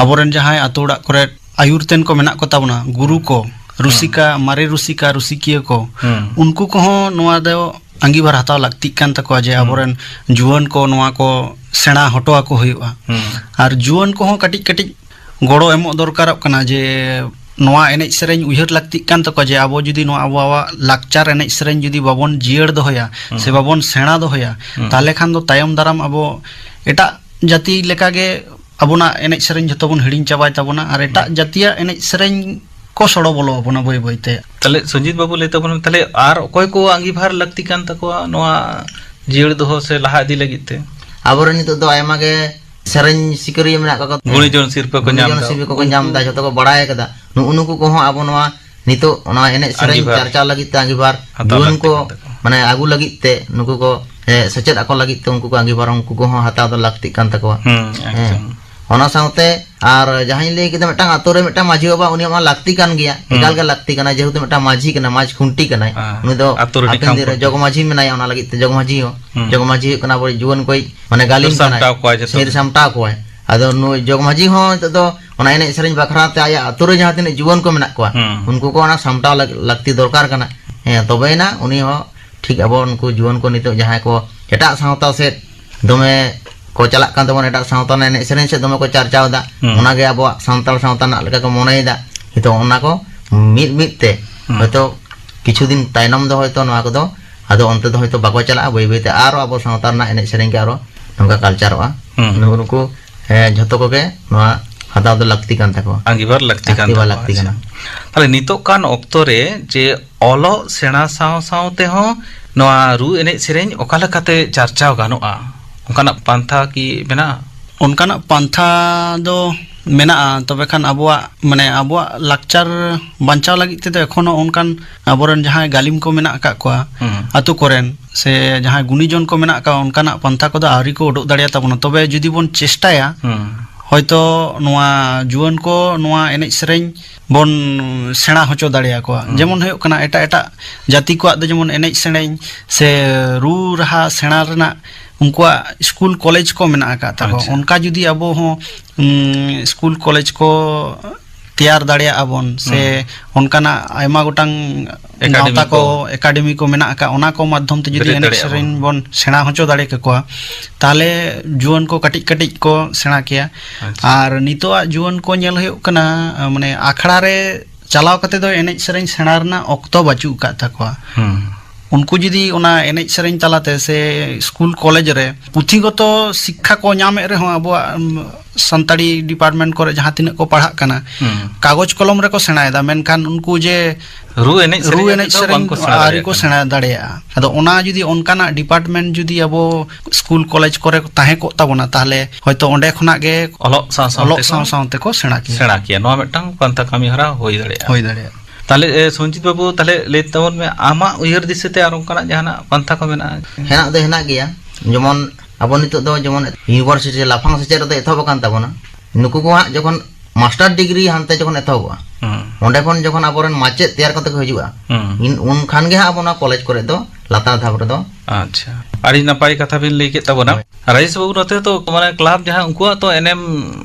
ᱟᱵᱚᱨᱮᱱ ᱡᱟᱦᱟᱸᱭ ᱟᱛᱳ ᱚᱲᱟᱜ ᱠᱚᱨᱮ ᱟᱹᱭᱩᱨ ᱛᱮᱱ ᱠᱚ ᱢᱮᱱᱟᱜ ᱠᱚ ᱛᱟᱵᱚᱱᱟ, ᱜᱩᱨᱩ ᱠᱚ, ᱦᱩᱸ᱾ ᱨᱩᱥᱤᱠᱟ, ᱢᱟᱨᱮ ᱨᱩᱥᱤᱠᱟ, ᱨᱩᱥᱤᱠᱤᱭᱟᱹ ᱠᱚ, ᱦᱩᱸ᱾ ᱩᱱᱠᱩ ᱠᱚᱦᱚᱸ ᱱᱚᱣᱟ ᱫᱚ ᱟᱸᱜᱤᱵᱷᱟᱨ ᱦᱟᱛᱟᱣ ᱞᱟᱹᱠᱛᱤᱜ ᱠᱟᱱ ᱛᱟᱠᱚᱣᱟ ᱡᱮ ᱦᱩᱸ᱾ ᱟᱵᱚᱨᱮᱱ ᱡᱩᱣᱟᱹᱱ ᱠᱚ ᱱᱚᱣᱟ ᱠᱚ ᱥᱮᱬᱟ ᱦᱚᱴᱚ ᱟᱠᱚ ᱦᱩᱭᱩᱜᱼᱟ᱾ ᱦᱩᱸ᱾ ᱟᱨ ᱡᱩᱣᱟᱹᱱ ᱠᱚᱦᱚᱸ ᱠᱟᱹᱴᱤᱡ ᱠᱟᱹᱴᱤᱡ ᱜᱚᱲᱚ ᱮᱢᱚᱜ ᱫᱚᱨᱠᱟᱨᱚᱜ ᱠᱟᱱᱟ ᱡᱮ ᱱᱚᱣᱟ ᱮᱱᱮᱡ ᱥᱮᱨᱮᱧ ᱩᱭᱦᱟᱹᱨ ᱞᱟᱹᱠᱛᱤᱜ ᱠᱟᱱ ᱛᱟᱠᱚᱣᱟ ᱡᱮ ᱟᱵᱚ ᱡᱩᱫᱤ ᱱᱚᱣᱟ ᱟᱵᱚᱣᱟᱜ ᱞᱟᱠᱪᱟᱨ ᱮᱱᱮᱡ ᱥᱮᱨᱮᱧ ᱡᱩᱫᱤ ᱵᱟᱵᱚᱱ ᱡᱤᱭᱟᱹᱲ ᱫᱚᱦᱚᱭᱟ ᱦᱩᱸ᱾ ᱥᱮ ᱵᱟᱵᱚᱱ ᱥᱮᱬᱟ ᱫᱚᱦᱚᱭᱟ, ᱦᱩᱸ᱾ ᱛᱟᱦᱚᱞᱮ ᱠᱷᱟᱱ ᱫᱚ ᱛᱟᱭᱚᱢ ᱫᱟᱨᱟᱢ ᱟᱵᱚ ᱮᱴᱟᱜ ᱡᱟᱹᱛᱤ ᱞᱮᱠᱟᱜᱮ ᱟᱵᱚᱱᱟᱜ ᱮᱱᱮᱡ ᱥᱮᱨᱮᱧ ᱡᱷᱚᱛᱚ ᱵᱚᱱ ᱦᱤᱲᱤᱧ ᱪᱟᱵᱟᱭ ᱛᱟᱵᱚᱱᱟ ᱟᱨ ᱮᱴᱟᱜ ᱦᱩᱸ᱾ ᱡᱟᱹᱛᱤᱭᱟᱜ ᱮᱱᱮᱡ ᱥᱮᱨᱮᱧ ᱠᱚ ᱥᱚᱲᱚ ᱵᱚᱞᱚ ᱟᱵᱚᱱᱟ ᱵᱟᱹᱭ ᱵᱟᱹᱭᱛᱮ᱾ ᱛᱟᱦᱞᱮ ᱥᱚᱧᱡᱤᱛ ᱵᱟᱹᱵᱩ, ᱞᱟᱹᱭ ᱛᱟᱵᱚᱱ ᱢᱮ, ᱛᱟᱦᱞᱮ ᱟᱨ ᱚᱠᱚᱭ ᱠᱚ ᱟᱸᱜᱤᱵᱷᱟᱨ ᱞᱟᱹᱠᱛᱤ ᱠᱟᱱ ᱛᱟᱠᱚᱣᱟ ᱱᱚᱣᱟ ᱡᱤᱭᱟᱹᱲ ᱫᱚᱦᱚ ᱥᱮ ᱞᱟᱦᱟ ᱤᱫᱤ ᱞᱟᱹᱜᱤᱫ ᱛᱮ? ᱟᱵᱚᱨᱮᱱ ᱱᱤᱛᱚᱜ ᱫᱚ ᱟᱭᱢᱟ ᱜᱮ ᱥᱮᱨᱮᱧ ᱥᱤᱠᱟᱹᱨᱤᱭᱟᱹ ᱢᱮᱱᱟᱜ ᱠᱟᱜ ᱠᱚᱣᱟ᱾ ᱜᱩᱱᱤᱡᱚᱱ ᱥᱤᱨᱯᱟᱹ ᱠᱚ ᱧᱟᱢ ᱜᱩᱱᱤᱡᱚᱱ ᱮᱫᱟ᱾ ᱥᱤᱨᱯᱟᱹ ᱠᱚᱠᱚ ᱧᱟᱢ ᱩᱱᱠᱩ ᱮᱫᱟ, ᱡᱷᱚᱛᱚ ᱠᱚ ᱵᱟᱲᱟᱭ ᱠᱟᱫᱟ᱾ ᱱᱩᱜᱼᱩ ᱱᱩᱠᱩ ᱠᱚᱦᱚᱸ ᱟᱵᱚ ᱱᱚᱣᱟ ᱱᱤᱛᱚᱜ ᱱᱚᱣᱟ ᱮᱱᱮᱡ ᱥᱮᱨᱮᱧ ᱟᱸᱜᱤᱵᱷᱟᱨ ᱪᱟᱨᱪᱟᱣ ᱞᱟᱹᱜᱤᱫ ᱛᱮ ᱟᱸᱜᱤᱵᱷᱟᱨ ᱦᱟᱛᱟᱣ ᱡᱩᱣᱟᱹᱱ ᱞᱟᱹᱠᱛᱤ ᱠᱚ, ᱠᱟᱱ ᱛᱟᱠᱚᱣᱟ᱾ ᱢᱟᱱᱮ ᱟᱹᱜᱩ ᱞᱟᱹᱜᱤᱫ ᱛᱮ ᱱᱩᱠᱩ ᱠᱚ, ᱮ, ᱥᱮᱪᱮᱫ ᱟᱠᱚ ᱞᱟᱹᱜᱤᱫ ᱛᱮ ᱩᱱᱠᱩ ᱠᱚ ᱟᱸᱜᱤᱵᱷᱟᱨ ᱩᱱᱠᱩ ᱠᱚᱦᱚᱸ ᱦᱟᱛᱟᱣ ᱫᱚ ᱞᱟᱹᱠᱛᱤᱜ ᱠᱟᱱ ᱛᱟᱠᱚᱣᱟ᱾ ᱦᱩᱸ, ᱦᱮᱸ᱾ ᱮᱠᱫᱚᱢ᱾ ᱚᱱᱟ ᱥᱟᱶᱛᱮ ᱟᱨ ᱡᱟᱦᱟᱸᱧ ᱞᱟᱹᱭ ᱠᱮᱫᱟ, ᱢᱤᱫᱴᱟᱝ ᱟᱛᱳ ᱨᱮ ᱢᱤᱫᱴᱟᱝ ᱢᱟᱹᱡᱷᱤ ᱵᱟᱵᱟ, ᱩᱱᱤᱭᱟᱜ ᱢᱟ ᱞᱟᱹᱠᱛᱤ ᱠᱟᱱ ᱜᱮᱭᱟ, ᱦᱩᱸ᱾ ᱮᱠᱟᱞ ᱜᱮ ᱞᱟᱹᱠᱛᱤ ᱠᱟᱱᱟ, ᱡᱮᱦᱮᱛᱩ ᱢᱤᱫᱴᱟᱝ ᱢᱟᱹᱡᱷᱤ ᱠᱟᱱᱟ, ᱢᱟᱹᱡᱷᱤ ᱠᱷᱩᱱᱴᱤ ᱠᱟᱱᱟᱭ᱾ ᱦᱮᱸ, ᱩᱱᱤ ᱫᱚ ᱟᱛᱳ ᱨᱤᱱᱤᱡ ᱦᱟᱯᱮᱱ ᱠᱷᱟᱢ ᱫᱤᱱ ᱨᱮ ᱠᱷᱩᱱᱴᱤ᱾ ᱡᱚᱜᱽ ᱢᱟᱹᱡᱷᱤ ᱢᱮᱱᱟᱭᱟ, ᱚᱱᱟ ᱞᱟᱹᱜᱤᱫ ᱛᱮ ᱡᱚᱜᱽ ᱢᱟᱹᱡᱷᱤ ᱦᱚᱸ, ᱦᱩᱸ᱾ ᱡᱚᱜᱽ ᱢᱟᱹᱡᱷᱤ ᱦᱩᱭᱩᱜ ᱠᱟᱱᱟ ᱟᱵᱚ ᱡᱩᱣᱟᱹᱱ ᱠᱚᱭ, ᱢᱟᱱᱮ, ᱜᱟᱹᱞᱤᱢ ᱥᱟᱢᱴᱟᱣ ᱠᱟᱱᱟᱭ, ᱠᱚᱣᱟᱭ ᱡᱚᱛᱚ ᱥᱟᱹᱨ ᱜᱮ᱾ ᱥᱟᱢᱴᱟᱣ ᱠᱚᱣᱟᱭ᱾ ᱟᱫᱚ ᱱᱩᱭ ᱡᱚᱜᱽ ᱢᱟᱹᱡᱷᱤ ᱦᱚᱸ ᱱᱤᱛᱚᱜ ᱫᱚ ᱚᱱᱟ ᱮᱱᱮᱡ ᱥᱮᱨᱮᱧ ᱵᱟᱠᱷᱨᱟ ᱛᱮ ᱟᱭᱟᱜ ᱟᱛᱳ ᱨᱮ ᱡᱟᱦᱟᱸ ᱛᱤᱱᱟᱹᱜ ᱡᱩᱣᱟᱹᱱ ᱠᱚ ᱢᱮᱱᱟᱜ ᱠᱚᱣᱟ, ᱦᱩᱸ᱾ ᱩᱱᱠᱩ ᱠᱚ ᱚᱱᱟ ᱥᱟᱢᱴᱟᱣ ᱞᱟᱹᱜ-, ᱞᱟᱹᱠᱛᱤ ᱫᱚᱨᱠᱟᱨ ᱠᱟᱱᱟ᱾ ᱦᱮᱸ, ᱛᱚᱵᱮᱭᱮᱱᱟ ᱩᱱᱤ ᱦᱚᱸ ᱴᱷᱤᱠ ᱟᱵᱚ ᱱᱩᱠᱩ ᱡᱩᱣᱟᱹᱱ ᱠᱚ ᱱᱤᱛᱚᱜ ᱡᱟᱦᱟᱸᱭ ᱠᱚ ᱮᱴᱟᱜ ᱥᱟᱶᱛᱟ ᱥᱮᱫ ᱫᱚᱢᱮ ᱠᱚ ᱪᱟᱞᱟᱜ ᱠᱟᱱ ᱛᱟᱵᱚᱱᱟ, ᱮᱴᱟᱜ ᱥᱟᱶᱛᱟ ᱨᱮᱱᱟᱜ ᱮᱱᱮᱡ ᱥᱮᱨᱮᱧ ᱥᱮᱫ ᱫᱚᱢᱮ ᱠᱚ ᱪᱟᱨᱪᱟᱣ ᱮᱫᱟ, ᱦᱩᱸ᱾ ᱚᱱᱟᱜᱮ ᱟᱵᱚᱣᱟᱜ ᱥᱟᱱᱛᱟᱲ ᱥᱟᱶᱛᱟ ᱨᱮᱱᱟᱜ ᱞᱮᱠᱟ ᱠᱚ ᱢᱚᱱᱮᱭᱮᱫᱟ᱾ ᱱᱤᱛᱚᱜ ᱚᱱᱟ ᱠᱚ ᱢᱤᱫ ᱢᱤᱫ ᱛᱮ ᱦᱩᱸ᱾ ᱦᱚᱭᱛᱚ ᱠᱤᱪᱷᱩ ᱫᱤᱱ ᱛᱟᱭᱱᱚᱢ ᱫᱚ ᱦᱚᱭᱛᱚ ᱱᱚᱣᱟ ᱠᱚᱫᱚ ᱟᱫᱚ ᱚᱱᱛᱮ ᱫᱚ ᱦᱚᱭᱛᱚ ᱵᱟᱠᱚ ᱪᱟᱞᱟᱜᱼᱟ, ᱵᱟᱹᱭ ᱵᱟᱹᱭ ᱛᱮ ᱟᱨᱚ ᱟᱵᱚ ᱥᱟᱶᱛᱟ ᱨᱮᱱᱟᱜ ᱮᱱᱮᱡ ᱥᱮᱨᱮᱧ ᱜᱮ ᱟᱨᱚ ᱱᱚᱝᱠᱟ ᱠᱟᱞᱪᱟᱨᱚᱜᱼᱟ᱾ ᱦᱩᱸ᱾ ᱱᱩᱠᱩ ᱱᱩᱠᱩ, ᱦᱮᱸ, ᱡᱷᱚᱛᱚ ᱠᱚᱜᱮ ᱱᱚᱣᱟ ᱦᱟᱛᱟᱣ ᱫᱚ ᱞᱟᱹᱠᱛᱤ ᱠᱟᱱ ᱛᱟᱠᱚᱣᱟ᱾ ᱟᱸᱜᱤᱵᱷᱟᱨ ᱞᱟᱹᱠᱛᱤ ᱠᱟᱱ ᱟᱸᱜᱤᱵᱷᱟᱨ ᱛᱟᱠᱚᱣᱟ᱾ ᱞᱟᱹᱠᱛᱤ ᱟᱪᱪᱷᱟ᱾ ᱠᱟᱱᱟ᱾ ᱛᱟᱦᱞᱮ ᱱᱤᱛᱚᱜ ᱠᱟᱱ ᱚᱠᱛᱚ ᱨᱮ ᱡᱮ ᱚᱞᱚᱜ ᱥᱮᱬᱟ ᱥᱟᱶ ᱥᱟᱶ ᱛᱮᱦᱚᱸ ᱱᱚᱣᱟ ᱨᱩ ᱮᱱᱮᱡ ᱥᱮᱨᱮᱧ ᱚᱠᱟ ᱞᱮᱠᱟᱛᱮ ᱪᱟᱨᱪᱟᱣ ᱜᱟᱱᱚᱜᱼᱟ, ᱚᱱᱠᱟᱱᱟᱜ ᱯᱟᱱᱛᱷᱟ ᱠᱤ ᱢᱮᱱᱟᱜᱼᱟ? ᱚᱱᱠᱟᱱᱟᱜ ᱯᱟᱱᱛᱷᱟ ᱫᱚ ᱢᱮᱱᱟᱜᱼᱟ, ᱛᱚᱵᱮ ᱠᱷᱟᱱ ᱟᱵᱚᱣᱟᱜ, ᱢᱟᱱᱮ, ᱟᱵᱚᱣᱟᱜ ᱞᱟᱠᱪᱟᱨ ᱵᱟᱧᱪᱟᱣ ᱞᱟᱹᱜᱤᱫ ᱛᱮᱫᱚ ᱮᱠᱷᱚᱱᱳ ᱚᱱᱠᱟᱱ ᱟᱵᱚᱨᱮᱱ ᱡᱟᱦᱟᱸᱭ ᱜᱟᱹᱞᱤᱢ ᱠᱚ ᱢᱮᱱᱟᱜ ᱟᱠᱟᱫ ᱠᱚᱣᱟ ᱦᱩᱸ᱾ ᱟᱛᱳ ᱠᱚᱨᱮᱱ ᱥᱮ ᱡᱟᱦᱟᱸᱭ ᱜᱩᱱᱤᱡᱚᱱ ᱠᱚ ᱢᱮᱱᱟᱜ ᱟᱠᱟᱫ, ᱚᱱᱠᱟᱱᱟᱜ ᱯᱟᱱᱛᱷᱟ ᱠᱚᱫᱚ ᱟᱹᱣᱨᱤ ᱠᱚ ᱩᱰᱩᱠ ᱫᱟᱲᱮᱭᱟ ᱛᱟᱵᱚᱱᱟ᱾ ᱛᱚᱵᱮ ᱡᱩᱫᱤ ᱵᱚᱱ ᱪᱮᱥᱴᱟᱭᱟ, ᱦᱩᱸ᱾ ᱦᱚᱭᱛᱚ ᱱᱚᱣᱟ ᱡᱩᱣᱟᱹᱱ ᱠᱚ ᱱᱚᱣᱟ ᱮᱱᱮᱡ ᱥᱮᱨᱮᱧ ᱵᱚᱱ ᱥᱮᱬᱟ ᱦᱚᱪᱚ ᱫᱟᱲᱮᱭᱟᱠᱚᱣᱟ᱾ ᱦᱩᱸ᱾ ᱡᱮᱢᱚᱱ ᱦᱩᱭᱩᱜ ᱠᱟᱱᱟ, ᱮᱴᱟᱜ ᱮᱴᱟᱜ ᱡᱟᱹᱛᱤ ᱠᱚᱣᱟᱜ ᱫᱚ ᱡᱮᱢᱚᱱ ᱮᱱᱮᱡ ᱥᱮᱨᱮᱧ ᱥᱮ ᱨᱩ ᱨᱟᱦᱟ ᱥᱮᱬᱟ ᱨᱮᱱᱟᱜ ᱩᱱᱠᱩᱣᱟᱜ ᱥᱠᱩᱞ ᱠᱚᱞᱮᱡᱽ ᱠᱚ ᱢᱮᱱᱟᱜ ᱟᱠᱟᱫ ᱛᱟᱠᱚᱣᱟ᱾ ᱟᱪᱪᱷᱟ᱾ ᱚᱱᱠᱟ ᱡᱩᱫᱤ ᱟᱵᱚ ᱦᱚᱸ, ᱩᱸ, ᱥᱠᱩᱞ ᱠᱚᱞᱮᱡᱽ ᱠᱚ ᱛᱮᱭᱟᱨ ᱫᱟᱲᱮᱭᱟᱜᱼᱟ ᱵᱚᱱ, ᱥᱮ ᱚᱱᱠᱟᱱᱟᱜ ᱟᱭᱢᱟ ᱜᱚᱴᱟᱝ ᱮᱠᱟᱰᱮᱢᱤ ᱜᱟᱶᱛᱟ ᱠᱚ, ᱠᱚ᱾ ᱮᱠᱟᱰᱮᱢᱤ ᱠᱚ ᱢᱮᱱᱟᱜ ᱟᱠᱟᱫ, ᱚᱱᱟ ᱠᱚ ᱢᱟᱫᱽᱫᱷᱚᱢ ᱛᱮ ᱡᱩᱫᱤ ᱵᱮᱨᱮᱫ ᱮᱱᱮᱡ ᱫᱟᱲᱮᱭᱟᱜᱼᱟ ᱥᱮᱨᱮᱧ ᱵᱚᱱ᱾ ᱵᱚᱱ ᱥᱮᱬᱟ ᱦᱚᱪᱚ ᱫᱟᱲᱮ ᱠᱮᱠᱚᱣᱟ, ᱛᱟᱦᱚᱞᱮ ᱡᱩᱣᱟᱹᱱ ᱠᱚ ᱠᱟᱹᱴᱤᱡ ᱠᱟᱹᱴᱤᱡ ᱠᱚ ᱥᱮᱬᱟ ᱠᱮᱭᱟ᱾ ᱟᱪᱪᱷᱟ᱾ ᱟᱨ ᱱᱤᱛᱚᱜᱟᱜ ᱡᱩᱣᱟᱹᱱ ᱠᱚ ᱧᱮᱞ ᱦᱩᱭᱩᱜ ᱠᱟᱱᱟ, ᱢᱟᱱᱮ, ᱟᱠᱷᱲᱟ ᱨᱮ ᱪᱟᱞᱟᱣ ᱠᱟᱛᱮ ᱫᱚ ᱮᱱᱮᱡ ᱥᱮᱨᱮᱧ ᱥᱮᱬᱟ ᱨᱮᱱᱟᱜ ᱚᱠᱛᱚ ᱵᱟᱹᱪᱩᱜ ᱟᱠᱟᱫ ᱛᱟᱠᱚᱣᱟ᱾ ᱦᱩᱸ᱾ ᱩᱱᱠᱩ ᱡᱩᱫᱤ ᱚᱱᱟ ᱮᱱᱮᱡ ᱥᱮᱨᱮᱧ ᱛᱟᱞᱟᱛᱮ ᱥᱮ ᱥᱠᱩᱞ ᱠᱚᱞᱮᱡᱽ ᱨᱮ ᱯᱩᱛᱷᱤᱜᱚᱛᱚ ᱥᱤᱠᱠᱷᱟ ᱠᱚ ᱧᱟᱢᱮᱫ ᱨᱮᱦᱚᱸ, ᱟᱵᱚᱣᱟᱜ, ᱩᱢ, ᱥᱟᱱᱛᱟᱲᱤ ᱰᱤᱯᱟᱨᱴᱢᱮᱱᱴ ᱠᱚᱨᱮ ᱡᱟᱦᱟᱸ ᱛᱤᱱᱟᱹᱜ ᱠᱚ ᱯᱟᱲᱦᱟᱜ ᱠᱟᱱᱟ, ᱦᱩᱸ᱾ ᱠᱟᱜᱚᱡᱽ ᱠᱚᱞᱚᱢ ᱨᱮᱠᱚ ᱥᱮᱬᱟᱭᱮᱫᱟ, ᱢᱮᱱᱠᱷᱟᱱ ᱩᱱᱠᱩ ᱡᱮ ᱨᱩ ᱮᱱᱮᱡ ᱨᱩ ᱥᱮᱨᱮᱧ ᱮᱱᱮᱡ ᱟᱛᱮᱫ ᱫᱚ ᱥᱮᱨᱮᱧ ᱵᱟᱝᱠᱚ ᱥᱮᱬᱟ ᱟᱹᱣᱨᱤ ᱫᱟᱲᱮᱭᱟᱜ ᱠᱚ ᱠᱟᱱᱟ᱾ ᱥᱮᱬᱟ ᱫᱟᱲᱮᱭᱟᱜᱼᱟ᱾ ᱟᱫᱚ ᱚᱱᱟ ᱡᱩᱫᱤ ᱚᱱᱠᱟᱱᱟᱜ ᱰᱤᱯᱟᱨᱴᱢᱮᱱᱴ ᱡᱩᱫᱤ ᱟᱵᱚ ᱥᱠᱩᱞ ᱠᱚᱞᱮᱡᱽ ᱠᱚᱨᱮ ᱛᱟᱦᱮᱸ ᱠᱚᱜ ᱛᱟᱵᱚᱱᱟ, ᱛᱟᱦᱚᱞᱮ ᱦᱚᱭᱛᱚ ᱚᱸᱰᱮ ᱠᱷᱚᱱᱟᱜ ᱜᱮ ᱚᱞᱚᱜ ᱥᱟᱶ ᱥᱟᱶ ᱚᱞᱚᱜ ᱛᱮᱠᱚ ᱥᱟᱶ ᱥᱟᱶ ᱛᱮᱠᱚ ᱥᱮᱬᱟ ᱠᱮᱭᱟ᱾ ᱥᱮᱬᱟ ᱠᱮᱭᱟ᱾ ᱱᱚᱣᱟ ᱢᱤᱫᱴᱟᱝ ᱯᱟᱱᱛᱷᱟ ᱠᱟᱹᱢᱤ ᱦᱚᱨᱟ ᱦᱩᱭ ᱫᱟᱲᱮᱭᱟᱜᱼᱟ᱾ ᱦᱩᱭ ᱫᱟᱲᱮᱭᱟᱜᱼᱟ᱾ ᱛᱟᱦᱚᱞᱮ, ᱮ, ᱥᱚᱧᱡᱤᱛ ᱵᱟᱹᱵᱩ, ᱛᱟᱦᱚᱞᱮ ᱞᱟᱹᱭ ᱛᱟᱵᱚᱱ ᱢᱮ, ᱟᱢᱟᱜ ᱩᱭᱦᱟᱹᱨ ᱫᱤᱥᱟᱹᱛᱮ ᱟᱨ ᱚᱱᱠᱟᱱᱟᱜ ᱡᱟᱦᱟᱱᱟᱜ ᱯᱟᱱᱛᱷᱟ ᱠᱚ ᱢᱮᱱᱟᱜᱼᱟ? ᱦᱮᱱᱟᱜ ᱫᱚ ᱦᱮᱱᱟᱜ ᱜᱮᱭᱟ᱾ ᱡᱮᱢᱚᱱ ᱟᱵᱚ ᱱᱤᱛᱚᱜ ᱫᱚ ᱡᱮᱢᱚᱱ ᱤᱭᱩᱱᱤᱵᱷᱟᱨᱥᱤᱴᱤ ᱨᱮ ᱞᱟᱯᱷᱟᱝ ᱥᱮᱪᱮᱫ ᱨᱮᱫᱚ ᱮᱛᱚᱦᱚᱵ ᱟᱠᱟᱱ ᱛᱟᱵᱚᱱᱟ, ᱱᱩᱠᱩ ᱠᱚ ᱦᱟᱸᱜ ᱡᱚᱠᱷᱚᱱ ᱢᱟᱥᱴᱟᱨ ᱰᱤᱜᱽᱨᱤ ᱦᱟᱱᱛᱮ ᱡᱚᱠᱷᱚᱱ ᱮᱛᱚᱦᱚᱵᱚᱜᱼᱟ, ᱦᱩᱸ᱾ ᱚᱸᱰᱮ ᱠᱷᱚᱱ ᱡᱚᱠᱷᱚᱱ ᱟᱵᱚᱨᱮᱱ ᱢᱟᱪᱮᱫ ᱛᱮᱭᱟᱨ ᱠᱟᱛᱮ ᱠᱚ ᱦᱤᱡᱩᱜᱼᱟ, ᱦᱩᱸ᱾ ᱤᱱ-, ᱩᱱ ᱠᱷᱟᱱ ᱜᱮ ᱦᱟᱸᱜ ᱟᱵᱚ ᱱᱚᱣᱟ ᱠᱚᱞᱮᱡᱽ ᱠᱚᱨᱮ ᱫᱚ ᱞᱟᱛᱟᱨ ᱫᱷᱟᱯ ᱨᱮᱫᱚ᱾ ᱟᱪᱪᱷᱟ, ᱟᱹᱰᱤ ᱱᱟᱯᱟᱭ ᱠᱟᱛᱷᱟ ᱵᱤᱱ ᱞᱟᱹᱭ ᱠᱮᱫ ᱛᱟᱵᱚᱱᱟ᱾ ᱦᱳᱭ᱾ ᱨᱟᱡᱮᱥ ᱵᱟᱹᱵᱩ, ᱱᱚᱛᱮ ᱫᱚ ᱢᱟᱱᱮ ᱠᱞᱟᱵᱽ ᱡᱟᱦᱟᱸ, ᱩᱱᱠᱩᱣᱟᱜ ᱛᱚ ᱮᱱᱮᱢ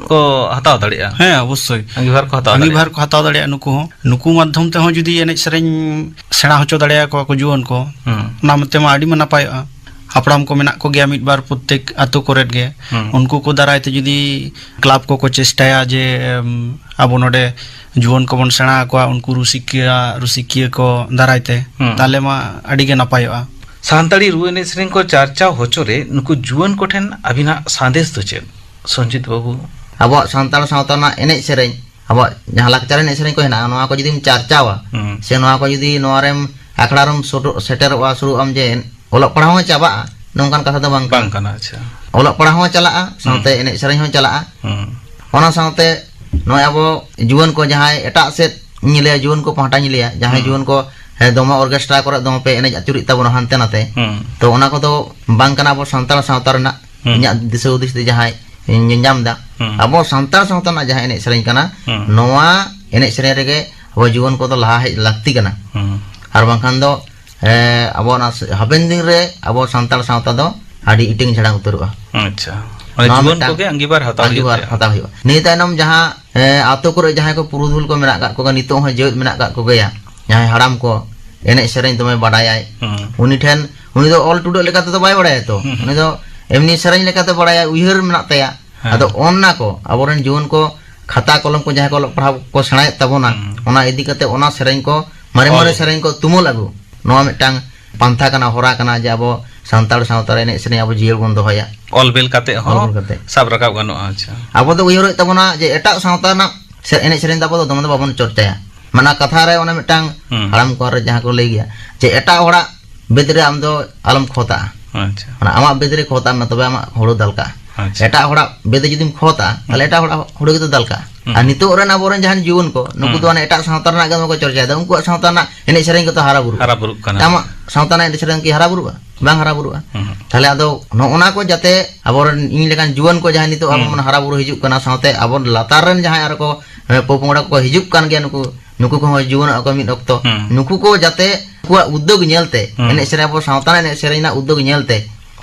ᱠᱚ ᱦᱟᱛᱟᱣ ᱫᱟᱲᱮᱭᱟᱜᱼᱟ᱾ ᱦᱮᱸ, ᱚᱵᱚᱥᱥᱳᱭ᱾ ᱟᱸᱜᱤᱵᱷᱟᱨ ᱠᱚ ᱦᱟᱛᱟᱣ ᱟᱸᱜᱤᱵᱷᱟᱨ ᱫᱟᱲᱮᱭᱟᱜᱼᱟ᱾ ᱠᱚ ᱦᱟᱛᱟᱣ ᱫᱟᱲᱮᱭᱟᱜᱼᱟ ᱱᱩᱠᱩ ᱦᱚᱸ᱾ ᱱᱩᱠᱩ ᱢᱟᱫᱽᱫᱷᱚᱢ ᱛᱮᱦᱚᱸ ᱡᱩᱫᱤ ᱮᱱᱮᱡ ᱥᱮᱨᱮᱧ ᱥᱮᱬᱟ ᱦᱚᱪᱚ ᱫᱟᱲᱮᱭᱟᱠᱚᱣᱟ ᱠᱚ ᱡᱩᱣᱟᱹᱱ ᱠᱚ, ᱦᱩᱸ᱾ ᱚᱱᱟ ᱢᱚᱛᱮ ᱢᱟ ᱟᱹᱰᱤ ᱢᱟ ᱱᱟᱯᱟᱭᱚᱜᱼᱟ᱾ ᱦᱟᱯᱲᱟᱢ ᱠᱚ ᱢᱮᱱᱟᱜ ᱠᱚᱜᱮᱭᱟ ᱢᱤᱫ ᱵᱟᱨ ᱯᱨᱚᱛᱛᱮᱠ ᱟᱛᱳ ᱠᱚᱨᱮᱫ ᱜᱮ᱾ ᱦᱩᱸ᱾ ᱩᱱᱠᱩ ᱠᱚ ᱫᱟᱨᱟᱭ ᱛᱮ ᱡᱩᱫᱤ ᱠᱞᱟᱵᱽ ᱠᱚᱠᱚ ᱪᱮᱥᱴᱟᱭᱟ ᱡᱮ, ᱮᱢ, ᱟᱵᱚ ᱱᱚᱰᱮ ᱡᱩᱣᱟᱹᱱ ᱠᱚᱵᱚᱱ ᱥᱮᱬᱟ ᱟᱠᱚᱣᱟ, ᱩᱱᱠᱩ ᱨᱩᱥᱤᱠᱤᱭᱟᱹ, ᱨᱩᱥᱤᱠᱤᱭᱟᱹ ᱠᱚ ᱫᱟᱨᱟᱭ ᱛᱮ, ᱦᱩᱸ᱾ ᱛᱟᱦᱞᱮ ᱢᱟ ᱟᱹᱰᱤ ᱜᱮ ᱱᱟᱯᱟᱭᱚᱜᱼᱟ᱾ ᱥᱟᱱᱛᱟᱲᱤ ᱨᱩ ᱮᱱᱮᱡ ᱥᱮᱨᱮᱧ ᱠᱚ ᱪᱟᱨᱪᱟᱣ ᱦᱚᱪᱚ ᱨᱮ ᱱᱩᱠᱩ ᱡᱩᱣᱟᱹᱱ ᱠᱚᱴᱷᱮᱱ ᱟᱹᱵᱤᱱᱟᱜ ᱥᱟᱸᱫᱮᱥ ᱫᱚ ᱪᱮᱫ, ᱥᱚᱧᱡᱤᱛ ᱵᱟᱹᱵᱩ? ᱟᱵᱚᱣᱟᱜ ᱥᱟᱱᱛᱟᱲ ᱥᱟᱶᱛᱟ ᱨᱮᱱᱟᱜ ᱮᱱᱮᱡ ᱥᱮᱨᱮᱧ, ᱟᱵᱚᱣᱟᱜ ᱡᱟᱦᱟᱸ ᱞᱟᱠᱪᱟᱨ ᱮᱱᱮᱡ ᱥᱮᱨᱮᱧ ᱠᱚ ᱦᱮᱱᱟᱜᱼᱟ, ᱱᱚᱣᱟ ᱠᱚ ᱡᱩᱫᱤᱢ ᱪᱟᱨᱪᱟᱣᱟ, ᱦᱩᱸ᱾ ᱥᱮ ᱱᱚᱣᱟ ᱠᱚ ᱡᱩᱫᱤ ᱱᱚᱣᱟ ᱨᱮᱢ ᱟᱠᱷᱲᱟ ᱨᱮᱢ ᱥᱩᱨᱩᱜ-, ᱥᱮᱴᱮᱨᱚᱜᱼᱟ, ᱥᱩᱨᱩᱜ ᱟᱢ, ᱡᱮ ᱚᱞᱚᱜ ᱯᱟᱲᱦᱟᱣ ᱦᱚᱸ ᱪᱟᱵᱟᱜᱼᱟ, ᱱᱚᱝᱠᱟᱱ ᱠᱟᱛᱷᱟ ᱫᱚ ᱵᱟᱝ ᱠᱟᱱᱟ᱾ ᱵᱟᱝ ᱠᱟᱱᱟ, ᱟᱪᱪᱷᱟ᱾ ᱚᱞᱚᱜ ᱯᱟᱲᱦᱟᱣ ᱦᱚᱸ ᱪᱟᱞᱟᱜᱼᱟ, ᱥᱟᱶᱛᱮ ᱦᱩᱸ᱾ ᱮᱱᱮᱡ ᱥᱮᱨᱮᱧ ᱦᱚᱸ ᱪᱟᱞᱟᱜᱼᱟ᱾ ᱦᱩᱸ᱾ ᱚᱱᱟ ᱥᱟᱶᱛᱮ ᱱᱚᱜᱼᱚᱭ ᱟᱵᱚ ᱡᱩᱣᱟᱹᱱ ᱠᱚ ᱡᱟᱦᱟᱸᱭ ᱮᱴᱟᱜ ᱥᱮᱫ, ᱤᱧ ᱞᱟᱹᱭᱟ, ᱡᱩᱣᱟᱹᱱ ᱠᱚ ᱯᱟᱦᱴᱟᱧ ᱞᱟᱹᱭᱟ, ᱡᱟᱦᱟᱸᱭ ᱦᱩᱸ᱾ ᱡᱩᱣᱟᱹᱱ ᱠᱚ, ᱦᱮᱸ, ᱫᱚᱢᱮ ᱚᱨᱠᱮᱥᱴᱨᱟ ᱠᱚᱨᱮ ᱫᱚᱢᱮ ᱯᱮ ᱮᱱᱮᱡ ᱟᱹᱪᱩᱨᱮᱫ ᱛᱟᱵᱚᱱᱟ ᱦᱟᱱᱛᱮ ᱱᱟᱛᱮ, ᱦᱩᱸ᱾ ᱛᱚ ᱚᱱᱟ ᱠᱚᱫᱚ ᱵᱟᱝ ᱠᱟᱱᱟ ᱟᱵᱚ ᱥᱟᱱᱛᱟᱲ ᱥᱟᱶᱛᱟ ᱨᱮᱱᱟᱜ᱾ ᱦᱩᱸ᱾ ᱤᱧᱟᱹᱜ ᱫᱤᱥᱟᱹ ᱦᱩᱫᱤᱥ ᱛᱮ ᱡᱟᱦᱟᱸᱭ ᱧᱮᱞ ᱧᱟᱢ ᱮᱫᱟ, ᱦᱩᱸ᱾ ᱟᱵᱚ ᱥᱟᱱᱛᱟᱲ ᱥᱟᱶᱛᱟ ᱨᱮᱱᱟᱜ ᱡᱟᱦᱟᱸ ᱮᱱᱮᱡ ᱥᱮᱨᱮᱧ ᱠᱟᱱᱟ, ᱦᱩᱸ᱾ ᱱᱚᱣᱟ ᱮᱱᱮᱡ ᱥᱮᱨᱮᱧ ᱨᱮᱜᱮ ᱟᱵᱚ ᱡᱩᱣᱟᱹᱱ ᱠᱚᱫᱚ ᱞᱟᱦᱟ ᱦᱮᱡ ᱞᱟᱹᱠᱛᱤ ᱠᱟᱱᱟ᱾ ᱦᱩᱸ᱾ ᱟᱨ ᱵᱟᱝᱠᱷᱟᱱ ᱫᱚ, ᱮ, ᱟᱵᱚ ᱚᱱᱟ ᱥ-, ᱦᱟᱯᱮᱱ ᱫᱤᱱ ᱨᱮ ᱟᱵᱚ ᱥᱟᱱᱛᱟᱲ ᱥᱟᱶᱛᱟ ᱫᱚ ᱟᱹᱰᱤ ᱤᱴᱟᱹᱝ ᱡᱷᱟᱲᱟᱝ ᱩᱛᱟᱹᱨᱚᱜᱼᱟ᱾ ᱟᱪᱪᱷᱟ᱾ ᱢᱟᱱᱮ ᱱᱚᱣᱟ ᱡᱩᱣᱟᱹᱱ ᱢᱤᱫᱴᱟᱝ ᱠᱚᱜᱮ ᱟᱸᱜᱤᱵᱷᱟᱨ ᱦᱟᱛᱟᱣ ᱦᱩᱭᱩᱜ ᱟᱸᱜᱤᱵᱷᱟᱨ ᱛᱟᱭᱟ᱾ ᱦᱟᱛᱟᱣ ᱦᱩᱭᱩᱜᱼᱟ᱾ ᱱᱤᱭᱟᱹ ᱛᱟᱭᱱᱚᱢ ᱡᱟᱦᱟᱸ, ᱮ, ᱟᱛᱳ ᱠᱚᱨᱮ ᱡᱟᱦᱟᱸᱭ ᱠᱚ ᱯᱩᱨᱩᱫᱷᱩᱞ ᱠᱚ ᱢᱮᱱᱟᱜ ᱟᱠᱟᱫ ᱠᱚᱜᱮᱭᱟ, ᱱᱤᱛᱚᱜ ᱦᱚᱸ ᱡᱮᱣᱮᱫ ᱢᱮᱱᱟᱜ ᱟᱠᱟᱫ ᱠᱚᱜᱮᱭᱟ, ᱡᱟᱦᱟᱸᱭ ᱦᱟᱲᱟᱢ ᱠᱚ, ᱮᱱᱮᱡ ᱥᱮᱨᱮᱧ ᱫᱚᱢᱮ ᱵᱟᱰᱟᱭᱟᱭ, ᱦᱩᱸ᱾ ᱩᱱᱤ ᱴᱷᱮᱱ, ᱩᱱᱤ ᱫᱚ ᱚᱞ ᱴᱩᱰᱟᱹᱜ ᱞᱮᱠᱟ ᱛᱮᱫᱚ ᱵᱟᱭ ᱵᱟᱲᱟᱭᱟ ᱛᱚ, ᱦᱩᱸ, ᱦᱩᱸ᱾ ᱩᱱᱤ ᱫᱚ ᱮᱢᱱᱤ ᱥᱮᱨᱮᱧ ᱞᱮᱠᱟᱛᱮ ᱵᱟᱲᱟᱭᱟ, ᱩᱭᱦᱟᱹᱨ ᱢᱮᱱᱟᱜ ᱛᱟᱭᱟ᱾ ᱦᱮᱸ᱾ ᱟᱫᱚ ᱚᱱᱟ ᱠᱚ ᱟᱵᱚᱨᱮᱱ ᱡᱩᱣᱟᱹᱱ ᱠᱚ, ᱠᱷᱟᱛᱟ ᱠᱚᱞᱚᱢ ᱠᱚ ᱡᱟᱦᱟᱸᱭ ᱠᱚ ᱚᱞᱚᱜ ᱯᱟᱲᱦᱟᱣ ᱠᱚ ᱥᱮᱬᱟᱭᱮᱫ ᱛᱟᱵᱚᱱᱟ, ᱦᱩᱸ᱾ ᱚᱱᱟ ᱤᱫᱤ ᱠᱟᱛᱮ ᱚᱱᱟ ᱥᱮᱨᱮᱧ ᱠᱚ, ᱢᱟᱨᱮ ᱢᱟᱨᱮ ᱚᱞ᱾ ᱥᱮᱨᱮᱧ ᱠᱚ ᱛᱩᱢᱟᱹᱞ ᱟᱹᱜᱩ, ᱱᱚᱣᱟ ᱢᱤᱫᱴᱟᱝ ᱯᱟᱱᱛᱷᱟ ᱠᱟᱱᱟ, ᱦᱚᱨᱟ ᱠᱟᱱᱟ, ᱡᱮ ᱟᱵᱚ ᱥᱟᱱᱛᱟᱲ ᱥᱟᱶᱛᱟ ᱨᱮ ᱮᱱᱮᱡ ᱥᱮᱨᱮᱧ ᱟᱵᱚ ᱡᱤᱭᱟᱹᱲ ᱵᱚᱱ ᱫᱚᱦᱚᱭᱟ᱾ ᱚᱞ ᱵᱤᱞ ᱠᱟᱛᱮ ᱦᱚᱸ ᱚᱞ ᱵᱤᱞ ᱠᱟᱛᱮ᱾ ᱥᱟᱵ ᱨᱟᱠᱟᱵ ᱜᱟᱱᱚᱜᱼᱟ᱾ ᱟᱪᱪᱷᱟ᱾ ᱟᱵᱚ ᱫᱚ ᱩᱭᱦᱟᱹᱨ ᱦᱩᱭᱩᱜ ᱛᱟᱵᱚᱱᱟ ᱡᱮ ᱮᱴᱟᱜ ᱥᱟᱶᱛᱟ ᱨᱮᱱᱟᱜ ᱥᱮ-, ᱮᱱᱮᱡ ᱥᱮᱨᱮᱧ ᱫᱚ ᱟᱵᱚ ᱫᱚ ᱫᱚᱢᱮ ᱫᱚ ᱵᱟᱵᱚᱱ ᱪᱚᱨᱪᱟᱭᱟ᱾ ᱢᱟᱱᱮ ᱠᱟᱛᱷᱟ ᱨᱮ ᱚᱱᱮ ᱢᱤᱫᱴᱟᱝ ᱦᱩᱸ᱾ ᱦᱟᱲᱟᱢ ᱠᱚ ᱟᱨ ᱡᱟᱦᱟᱸ ᱠᱚ ᱞᱟᱹᱭ ᱜᱮᱭᱟ ᱡᱮ ᱮᱴᱟᱜ ᱦᱚᱲᱟᱜ ᱵᱮᱫ ᱨᱮ ᱟᱢ ᱫᱚ ᱟᱞᱚᱢ ᱠᱷᱚᱛᱟᱜᱼᱟ᱾ ᱟᱪᱪᱷᱟ᱾ ᱢᱟᱱᱮ ᱟᱢᱟᱜ ᱵᱮᱫ ᱨᱮ ᱠᱷᱚᱛᱟᱜ ᱢᱮ, ᱛᱚᱵᱮ ᱟᱢᱟᱜ ᱦᱩᱲᱩ ᱫᱟᱞᱠᱟᱜᱼᱟ᱾ ᱟᱪᱪᱷᱟ᱾ ᱮᱴᱟᱜ ᱦᱚᱲᱟᱜ ᱵᱮᱫ ᱨᱮ ᱡᱩᱫᱤᱢ ᱠᱷᱚᱛᱟ, ᱛᱟᱦᱞᱮ ᱦᱩᱸ᱾ ᱮᱴᱟᱜ ᱦᱚᱲᱟᱜ ᱦᱩᱲᱩ ᱜᱮᱛᱚ ᱫᱟᱞᱠᱟᱜᱼᱟ᱾ ᱦᱩᱸ᱾ ᱟᱨ ᱱᱤᱛᱚᱜ ᱨᱮᱱ ᱟᱵᱚᱨᱮᱱ ᱡᱟᱦᱟᱸᱭ ᱡᱩᱣᱟᱹᱱ ᱠᱚ, ᱱᱩᱠᱩ ᱦᱩᱸ᱾ ᱫᱚ ᱚᱱᱮ ᱮᱴᱟᱜ ᱥᱟᱶᱛᱟ ᱨᱮᱱᱟᱜ ᱜᱮ ᱫᱚᱢᱮ ᱠᱚ ᱪᱚᱨᱪᱟᱭᱮᱫᱟ, ᱩᱱᱠᱩᱣᱟᱜ ᱥᱟᱶᱛᱟ ᱨᱮᱱᱟᱜ ᱮᱱᱮᱡ ᱥᱮᱨᱮᱧ ᱠᱚᱫᱚ ᱦᱟᱨᱟ ᱵᱩᱨᱩᱜᱼᱟ᱾ ᱦᱟᱨᱟ ᱵᱩᱨᱩᱜ ᱠᱟᱱᱟ᱾ ᱟᱢᱟᱜ ᱥᱟᱶᱛᱟ ᱨᱮᱱᱟᱜ ᱮᱱᱮᱡ ᱥᱮᱨᱮᱧ ᱠᱤ ᱦᱟᱨᱟ ᱵᱩᱨᱩᱜᱼᱟ? ᱵᱟᱝ ᱦᱟᱨᱟ ᱵᱩᱨᱩᱜᱼᱟ᱾ ᱦᱩᱸ᱾ ᱛᱟᱦᱞᱮ ᱟᱫᱚ ᱱᱚᱜᱼᱚ ᱱᱟ ᱠᱚ ᱡᱟᱛᱮ ᱟᱵᱚᱨᱮᱱ ᱤᱧ ᱞᱮᱠᱟᱱ ᱡᱩᱣᱟᱹᱱ ᱠᱚ ᱡᱟᱦᱟᱸᱭ ᱱᱤᱛᱚᱜ ᱟᱵᱚ ᱦᱩᱸ᱾ ᱵᱚᱱ ᱦᱟᱨᱟ ᱵᱩᱨᱩ ᱦᱤᱡᱩᱜ ᱠᱟᱱᱟ, ᱥᱟᱶᱛᱮ ᱟᱵᱚ ᱞᱟᱛᱟᱨ ᱨᱮᱱ ᱡᱟᱦᱟᱸᱭ ᱟᱨᱚ ᱠᱚ, ᱮ, ᱯᱚᱼᱯᱚᱝᱲᱟ ᱠᱚᱠᱚ ᱦᱤᱡᱩᱜ ᱠᱟᱱ ᱜᱮᱭᱟ, ᱱᱩᱠᱩ, ᱱᱩᱠᱩ ᱠᱚᱦᱚᱸ ᱡᱩᱣᱟᱹᱱᱚᱜ ᱟᱠᱚ ᱢᱤᱫ ᱚᱠᱛᱚ᱾ ᱦᱩᱸ᱾ ᱱᱩᱠᱩ ᱠᱚ ᱡᱟᱛᱮ ᱟᱠᱚᱣᱟᱜ ᱩᱫᱽᱫᱳᱜᱽ ᱧᱮᱞᱛᱮ, ᱦᱩᱸ᱾ ᱮᱱᱮᱡ ᱥᱮᱨᱮᱧ, ᱟᱵᱚ ᱥᱟᱶᱛᱟ ᱨᱮᱱᱟᱜ ᱮᱱᱮᱡ ᱥᱮᱨᱮᱧ ᱨᱮᱱᱟᱜ ᱩᱫᱽᱫᱳᱜᱽ ᱧᱮᱞᱛᱮ,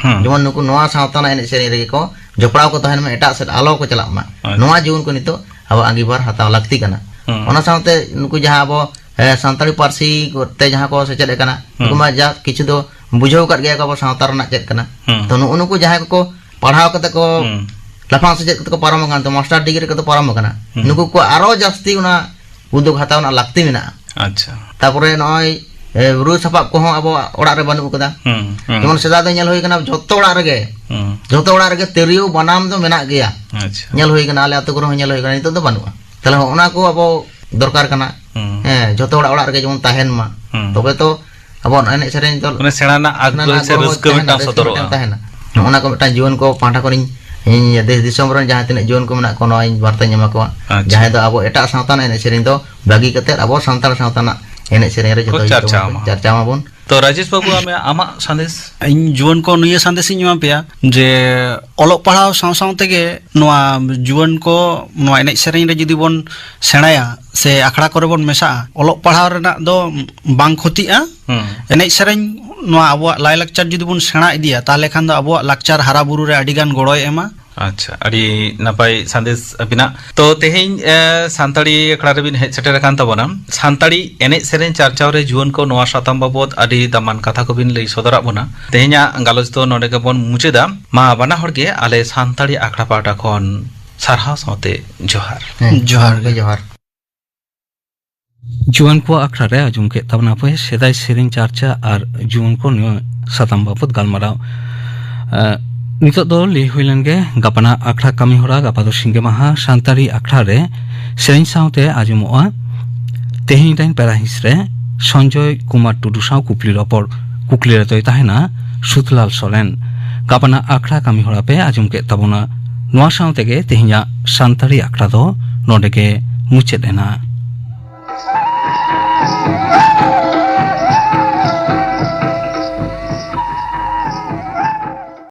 ᱦᱩᱸ᱾ ᱡᱮᱢᱚᱱ ᱱᱩᱠᱩ ᱱᱚᱣᱟ ᱥᱟᱶᱛᱟ ᱨᱮᱱᱟᱜ ᱮᱱᱮᱡ ᱥᱮᱨᱮᱧ ᱨᱮᱜᱮ ᱠᱚ ᱡᱚᱯᱲᱟᱣ ᱠᱚ ᱛᱟᱦᱮᱱ ᱢᱟ, ᱮᱴᱟᱜ ᱥᱮᱫ ᱟᱞᱚ ᱠᱚ ᱪᱟᱞᱟᱜ ᱢᱟ᱾ ᱟᱪᱪᱷᱟ᱾ ᱱᱚᱣᱟ ᱡᱩᱣᱟᱹᱱ ᱠᱚ ᱱᱤᱛᱚᱜ ᱟᱵᱚ ᱟᱸᱜᱤᱵᱷᱟᱨ ᱦᱟᱛᱟᱣ ᱞᱟᱹᱠᱛᱤ ᱠᱟᱱᱟ᱾ ᱦᱩᱸ᱾ ᱚᱱᱟ ᱥᱟᱶᱛᱮ ᱱᱩᱠᱩ ᱡᱟᱦᱟᱸ ᱟᱵᱚ, ᱮ, ᱥᱟᱱᱛᱟᱲᱤ ᱯᱟᱹᱨᱥᱤ ᱛᱮ ᱡᱟᱦᱟᱸ ᱠᱚ ᱥᱮᱪᱮᱫ ᱟᱠᱟᱱᱟ, ᱦᱩᱸ᱾ ᱱᱩᱠᱩ ᱢᱟ ᱡᱟ ᱠᱤᱪᱷᱩ ᱫᱚ ᱵᱩᱡᱷᱟᱹᱣ ᱟᱠᱟᱫ ᱜᱮᱭᱟ ᱠᱚ ᱟᱵᱚ ᱥᱟᱶᱛᱟ ᱨᱮᱱᱟᱜ ᱪᱮᱫ ᱠᱟᱱᱟ᱾ ᱦᱩᱸ᱾ ᱛᱚ ᱱᱩᱜᱼᱩ ᱱᱩᱠᱩ ᱡᱟᱦᱟᱸᱭ ᱠᱚᱠᱚ ᱯᱟᱲᱦᱟᱣ ᱠᱟᱛᱮ ᱠᱚ ᱦᱩᱸ᱾ ᱞᱟᱯᱷᱟᱝ ᱥᱮᱪᱮᱫ ᱠᱟᱛᱮ ᱠᱚ ᱯᱟᱨᱚᱢ ᱟᱠᱟᱱ ᱛᱮ, ᱢᱟᱥᱴᱟᱨ ᱰᱤᱜᱽᱨᱤ ᱠᱟᱛᱮ ᱯᱟᱨᱚᱢ ᱟᱠᱟᱱᱟ, ᱦᱩᱸ᱾ ᱱᱩᱠᱩ ᱠᱚ ᱟᱨᱚ ᱡᱟᱹᱥᱛᱤ ᱚᱱᱟ ᱩᱫᱽᱫᱳᱜᱽ ᱦᱟᱛᱟᱣ ᱨᱮᱱᱟᱜ ᱞᱟᱹᱠᱛᱤ ᱢᱮᱱᱟᱜᱼᱟ᱾ ᱟᱪᱪᱷᱟ᱾ ᱛᱟᱯᱚᱨᱮ ᱱᱚᱜᱼᱚᱭ, ᱮ, ᱨᱩ ᱥᱟᱯᱟᱵ ᱠᱚᱦᱚᱸ ᱟᱵᱚᱣᱟᱜ ᱚᱲᱟᱜ ᱨᱮ ᱵᱟᱹᱱᱩᱜ ᱟᱠᱟᱫᱟ᱾ ᱦᱩᱸ, ᱦᱩᱸ᱾ ᱡᱮᱢᱚᱱ ᱥᱮᱫᱟᱭ ᱫᱚ ᱧᱮᱞ ᱦᱩᱭ ᱠᱟᱱᱟ ᱡᱷᱚᱛᱚ ᱚᱲᱟᱜ ᱨᱮᱜᱮ, ᱦᱩᱸ᱾ ᱡᱷᱚᱛᱚ ᱚᱲᱟᱜ ᱨᱮᱜᱮ ᱛᱤᱨᱭᱳ ᱵᱟᱱᱟᱢ ᱫᱚ ᱢᱮᱱᱟᱜ ᱜᱮᱭᱟ᱾ ᱟᱪᱪᱷᱟ᱾ ᱧᱮᱞ ᱦᱩᱭ ᱠᱟᱱᱟ, ᱟᱞᱮ ᱟᱹᱛᱩ ᱠᱚᱨᱮ ᱦᱚᱸ ᱧᱮᱞ ᱦᱩᱭ ᱠᱟᱱᱟ, ᱱᱤᱛᱚᱜ ᱫᱚ ᱵᱟᱹᱱᱩᱜᱼᱟ᱾ ᱛᱟᱦᱞᱮ ᱦᱚᱸᱜᱼᱚ ᱱᱟ ᱠᱚ ᱟᱵᱚ ᱫᱚᱨᱠᱟᱨ ᱠᱟᱱᱟ᱾ ᱦᱩᱸ᱾ ᱦᱮᱸ, ᱡᱷᱚᱛᱚ ᱦᱚᱲᱟᱜ ᱚᱲᱟᱜ ᱨᱮᱜᱮ ᱡᱮᱢᱚᱱ ᱛᱟᱦᱮᱱ ᱢᱟ᱾ ᱦᱩᱸ᱾ ᱛᱚᱵᱮ ᱛᱚ ᱟᱵᱚᱣᱟᱜ ᱮᱱᱮᱡ ᱥᱮᱨᱮᱧ ᱫᱚ ᱢᱟᱱᱮ ᱥᱮᱬᱟ ᱨᱮᱱᱟᱜ ᱥᱮᱬᱟ ᱟᱜᱽᱨᱚᱦᱤ ᱨᱮᱱᱟᱜ ᱥᱮ ᱟᱜᱽᱨᱚᱦᱚ ᱨᱟᱹᱥᱠᱟᱹ ᱛᱟᱦᱮᱱᱟ, ᱢᱤᱫᱴᱟᱝ ᱨᱟᱹᱥᱠᱟᱹ ᱥᱚᱫᱚᱨᱚᱜᱼᱟ᱾ ᱢᱤᱫᱴᱟᱝ ᱛᱟᱦᱮᱱᱟ᱾ ᱱᱚᱜᱼᱚ ᱱᱟ ᱠᱚ ᱢᱤᱫᱴᱟᱝ ᱡᱩᱣᱟᱹᱱ ᱠᱚ ᱯᱟᱦᱴᱟ ᱠᱷᱚᱱᱤᱧ, ᱤᱧ ᱫᱮᱥ ᱫᱤᱥᱚᱢ ᱨᱮᱱ ᱡᱟᱦᱟᱸ ᱛᱤᱱᱟᱹᱜ ᱡᱩᱣᱟᱹᱱ ᱠᱚ ᱢᱮᱱᱟᱜ ᱠᱚᱣᱟ, ᱱᱚᱣᱟᱧ ᱵᱟᱨᱛᱟᱧ ᱮᱢᱟ ᱠᱚᱣᱟ᱾ ᱟᱪᱪᱷᱟ᱾ ᱡᱟᱦᱟᱸᱭ ᱫᱚ ᱟᱵᱚ ᱮᱴᱟᱜ ᱥᱟᱶᱛᱟ ᱨᱮᱱᱟᱜ ᱮᱱᱮᱡ ᱥᱮᱨᱮᱧ ᱫᱚ ᱵᱟᱹᱜᱤ ᱠᱟᱛᱮᱫ ᱟᱵᱚ ᱥᱟᱱᱛᱟᱲ ᱥᱟᱶᱛᱟ ᱨᱮᱱᱟᱜ ᱮᱱᱮᱡ ᱥᱮᱨᱮᱧ ᱨᱮ ᱡᱚᱛᱚ ᱠᱚ ᱦᱤᱡᱩᱜ ᱪᱟᱨᱪᱟᱣ ᱛᱟᱵᱚᱱ ᱢᱟ᱾ ᱯᱮ, ᱪᱟᱨᱪᱟᱣ ᱢᱟᱵᱚᱱ᱾ ᱛᱚ ᱨᱟᱡᱮᱥ ᱵᱟᱹᱵᱩ, ᱟᱢᱮ-, ᱟᱢᱟᱜ ᱥᱟᱸᱫᱮᱥ? ᱤᱧ ᱡᱩᱣᱟᱹᱱ ᱠᱚ ᱱᱤᱭᱟᱹ ᱥᱟᱸᱫᱮᱥ ᱤᱧ ᱮᱢᱟ ᱯᱮᱭᱟ ᱡᱮ ᱚᱞᱚᱜ ᱯᱟᱲᱦᱟᱣ ᱥᱟᱶ ᱥᱟᱶ ᱛᱮᱜᱮ ᱱᱚᱣᱟ ᱡᱩᱣᱟᱹᱱ ᱠᱚ ᱱᱚᱣᱟ ᱮᱱᱮᱡ ᱥᱮᱨᱮᱧ ᱨᱮ ᱡᱩᱫᱤ ᱵᱚᱱ ᱥᱮᱬᱟᱭᱟ ᱥᱮ ᱟᱠᱷᱲᱟ ᱠᱚᱨᱮ ᱵᱚᱱ ᱢᱮᱥᱟᱜᱼᱟ, ᱚᱞᱚᱜ ᱯᱟᱲᱦᱟᱣ ᱨᱮᱱᱟᱜ ᱫᱚ ᱵᱟᱝ ᱠᱷᱚᱛᱤᱜᱼᱟ᱾ ᱦᱩᱸ᱾ ᱮᱱᱮᱡ ᱥᱮᱨᱮᱧ ᱱᱚᱣᱟ ᱟᱵᱚᱣᱟᱜ ᱞᱟᱭᱼᱞᱟᱠᱪᱟᱨ ᱡᱩᱫᱤ ᱵᱚᱱ ᱥᱮᱬᱟ ᱤᱫᱤᱭᱟ, ᱛᱟᱦᱚᱞᱮ ᱠᱷᱟᱱ ᱫᱚ ᱟᱵᱚᱣᱟᱜ ᱞᱟᱠᱪᱟᱨ ᱦᱟᱨᱟ ᱵᱩᱨᱩ ᱨᱮ ᱟᱹᱰᱤ ᱜᱟᱱ ᱜᱚᱲᱚᱭ ᱮᱢᱟ᱾ ᱟᱪᱪᱷᱟ, ᱟᱹᱰᱤ ᱱᱟᱯᱟᱭ ᱥᱟᱸᱫᱮᱥ ᱟᱹᱵᱤᱱᱟᱜ᱾ ᱛᱚ, ᱛᱮᱦᱮᱧ, ᱮ, ᱥᱟᱱᱛᱟᱲᱤ ᱟᱠᱷᱲᱟ ᱨᱮᱵᱤᱱ ᱦᱮᱡ ᱥᱮᱴᱮᱨ ᱟᱠᱟᱱ ᱛᱟᱵᱚᱱᱟ᱾ ᱥᱟᱱᱛᱟᱲᱤ ᱮᱱᱮᱡ ᱥᱮᱨᱮᱧ ᱪᱟᱨᱪᱟᱣ ᱨᱮ ᱡᱩᱣᱟᱹᱱ ᱠᱚ, ᱱᱚᱣᱟ ᱥᱟᱛᱟᱢ ᱵᱟᱵᱚᱛ ᱟᱹᱰᱤ ᱫᱟᱢᱟᱱ ᱠᱟᱛᱷᱟ ᱠᱚᱵᱤᱱ ᱞᱟᱹᱭ ᱥᱚᱫᱚᱨᱟᱜ ᱵᱚᱱᱟ᱾ ᱛᱮᱦᱮᱧᱟᱜ ᱜᱟᱞᱚᱪ ᱫᱚ ᱱᱚᱰᱮ ᱜᱮᱵᱚᱱ ᱢᱩᱪᱟᱹᱫᱟ᱾ ᱢᱟ, ᱵᱟᱱᱟ ᱦᱚᱲ ᱜᱮ ᱟᱞᱮ ᱥᱟᱱᱛᱟᱲᱤ ᱟᱠᱷᱲᱟ ᱯᱟᱦᱴᱟ ᱠᱷᱚᱱ ᱥᱟᱨᱦᱟᱣ ᱥᱟᱶᱛᱮ ᱡᱚᱦᱟᱨ᱾ ᱦᱮᱸ, ᱡᱚᱦᱟᱨ ᱜᱮ, ᱡᱚᱦᱟᱨ᱾ ᱡᱩᱣᱟᱹᱱ ᱠᱚᱣᱟᱜ ᱟᱠᱷᱲᱟ ᱨᱮ ᱟᱸᱡᱚᱢ ᱠᱮᱫ ᱛᱟᱵᱚᱱᱟ ᱯᱮ ᱥᱮᱫᱟᱭ ᱥᱮᱨᱮᱧ ᱪᱟᱨᱪᱟ ᱟᱨ ᱡᱩᱣᱟᱹᱱ ᱠᱚ ᱱᱤᱭᱟᱹ ᱥᱟᱛᱟᱢ ᱵᱟᱵᱚᱛ ᱜᱟᱞᱢᱟᱨᱟᱣ᱾ ᱮ, ᱱᱤᱛᱚᱜ ᱫᱚ ᱞᱟᱹᱭ ᱦᱩᱭ ᱞᱮᱱ ᱜᱮ ᱜᱟᱯᱟᱱᱟᱜ ᱟᱠᱷᱲᱟ ᱠᱟᱹᱢᱤ ᱦᱚᱨᱟ᱾ ᱜᱟᱯᱟ ᱫᱚ ᱥᱤᱸᱜᱮ ᱢᱟᱦᱟ, ᱥᱟᱱᱛᱟᱲᱤ ᱟᱠᱷᱲᱟ ᱨᱮ ᱥᱮᱨᱮᱧ ᱥᱟᱶᱛᱮ ᱟᱸᱡᱚᱢᱚᱜᱼᱟ ᱛᱮᱦᱮᱧ ᱨᱮᱱ ᱯᱮᱲᱟ ᱦᱤᱸᱥ ᱨᱮ ᱥᱚᱧᱡᱚᱭ ᱠᱩᱢᱟᱨ ᱴᱩᱰᱩ ᱥᱟᱶ ᱠᱩᱠᱞᱤ ᱨᱚᱯᱚᱲ᱾ ᱠᱩᱠᱞᱤ ᱨᱮᱫᱚᱭ ᱛᱟᱦᱮᱱᱟ ᱥᱩᱛᱞᱟᱞ ᱥᱚᱨᱮᱱ᱾ ᱜᱟᱯᱟᱱᱟᱜ ᱟᱠᱷᱲᱟ ᱠᱟᱹᱢᱤ ᱦᱚᱨᱟ ᱯᱮ ᱟᱸᱡᱚᱢ ᱠᱮᱫ ᱛᱟᱵᱚᱱᱟ᱾ ᱱᱚᱣᱟ ᱥᱟᱶ ᱛᱮᱜᱮ ᱛᱮᱦᱮᱧᱟᱜ ᱥᱟᱱᱛᱟᱲᱤ ᱟᱠᱷᱲᱟ ᱫᱚ ᱱᱚᱰᱮ ᱜᱮ ᱢᱩᱪᱟᱹᱫ ᱮᱱᱟ᱾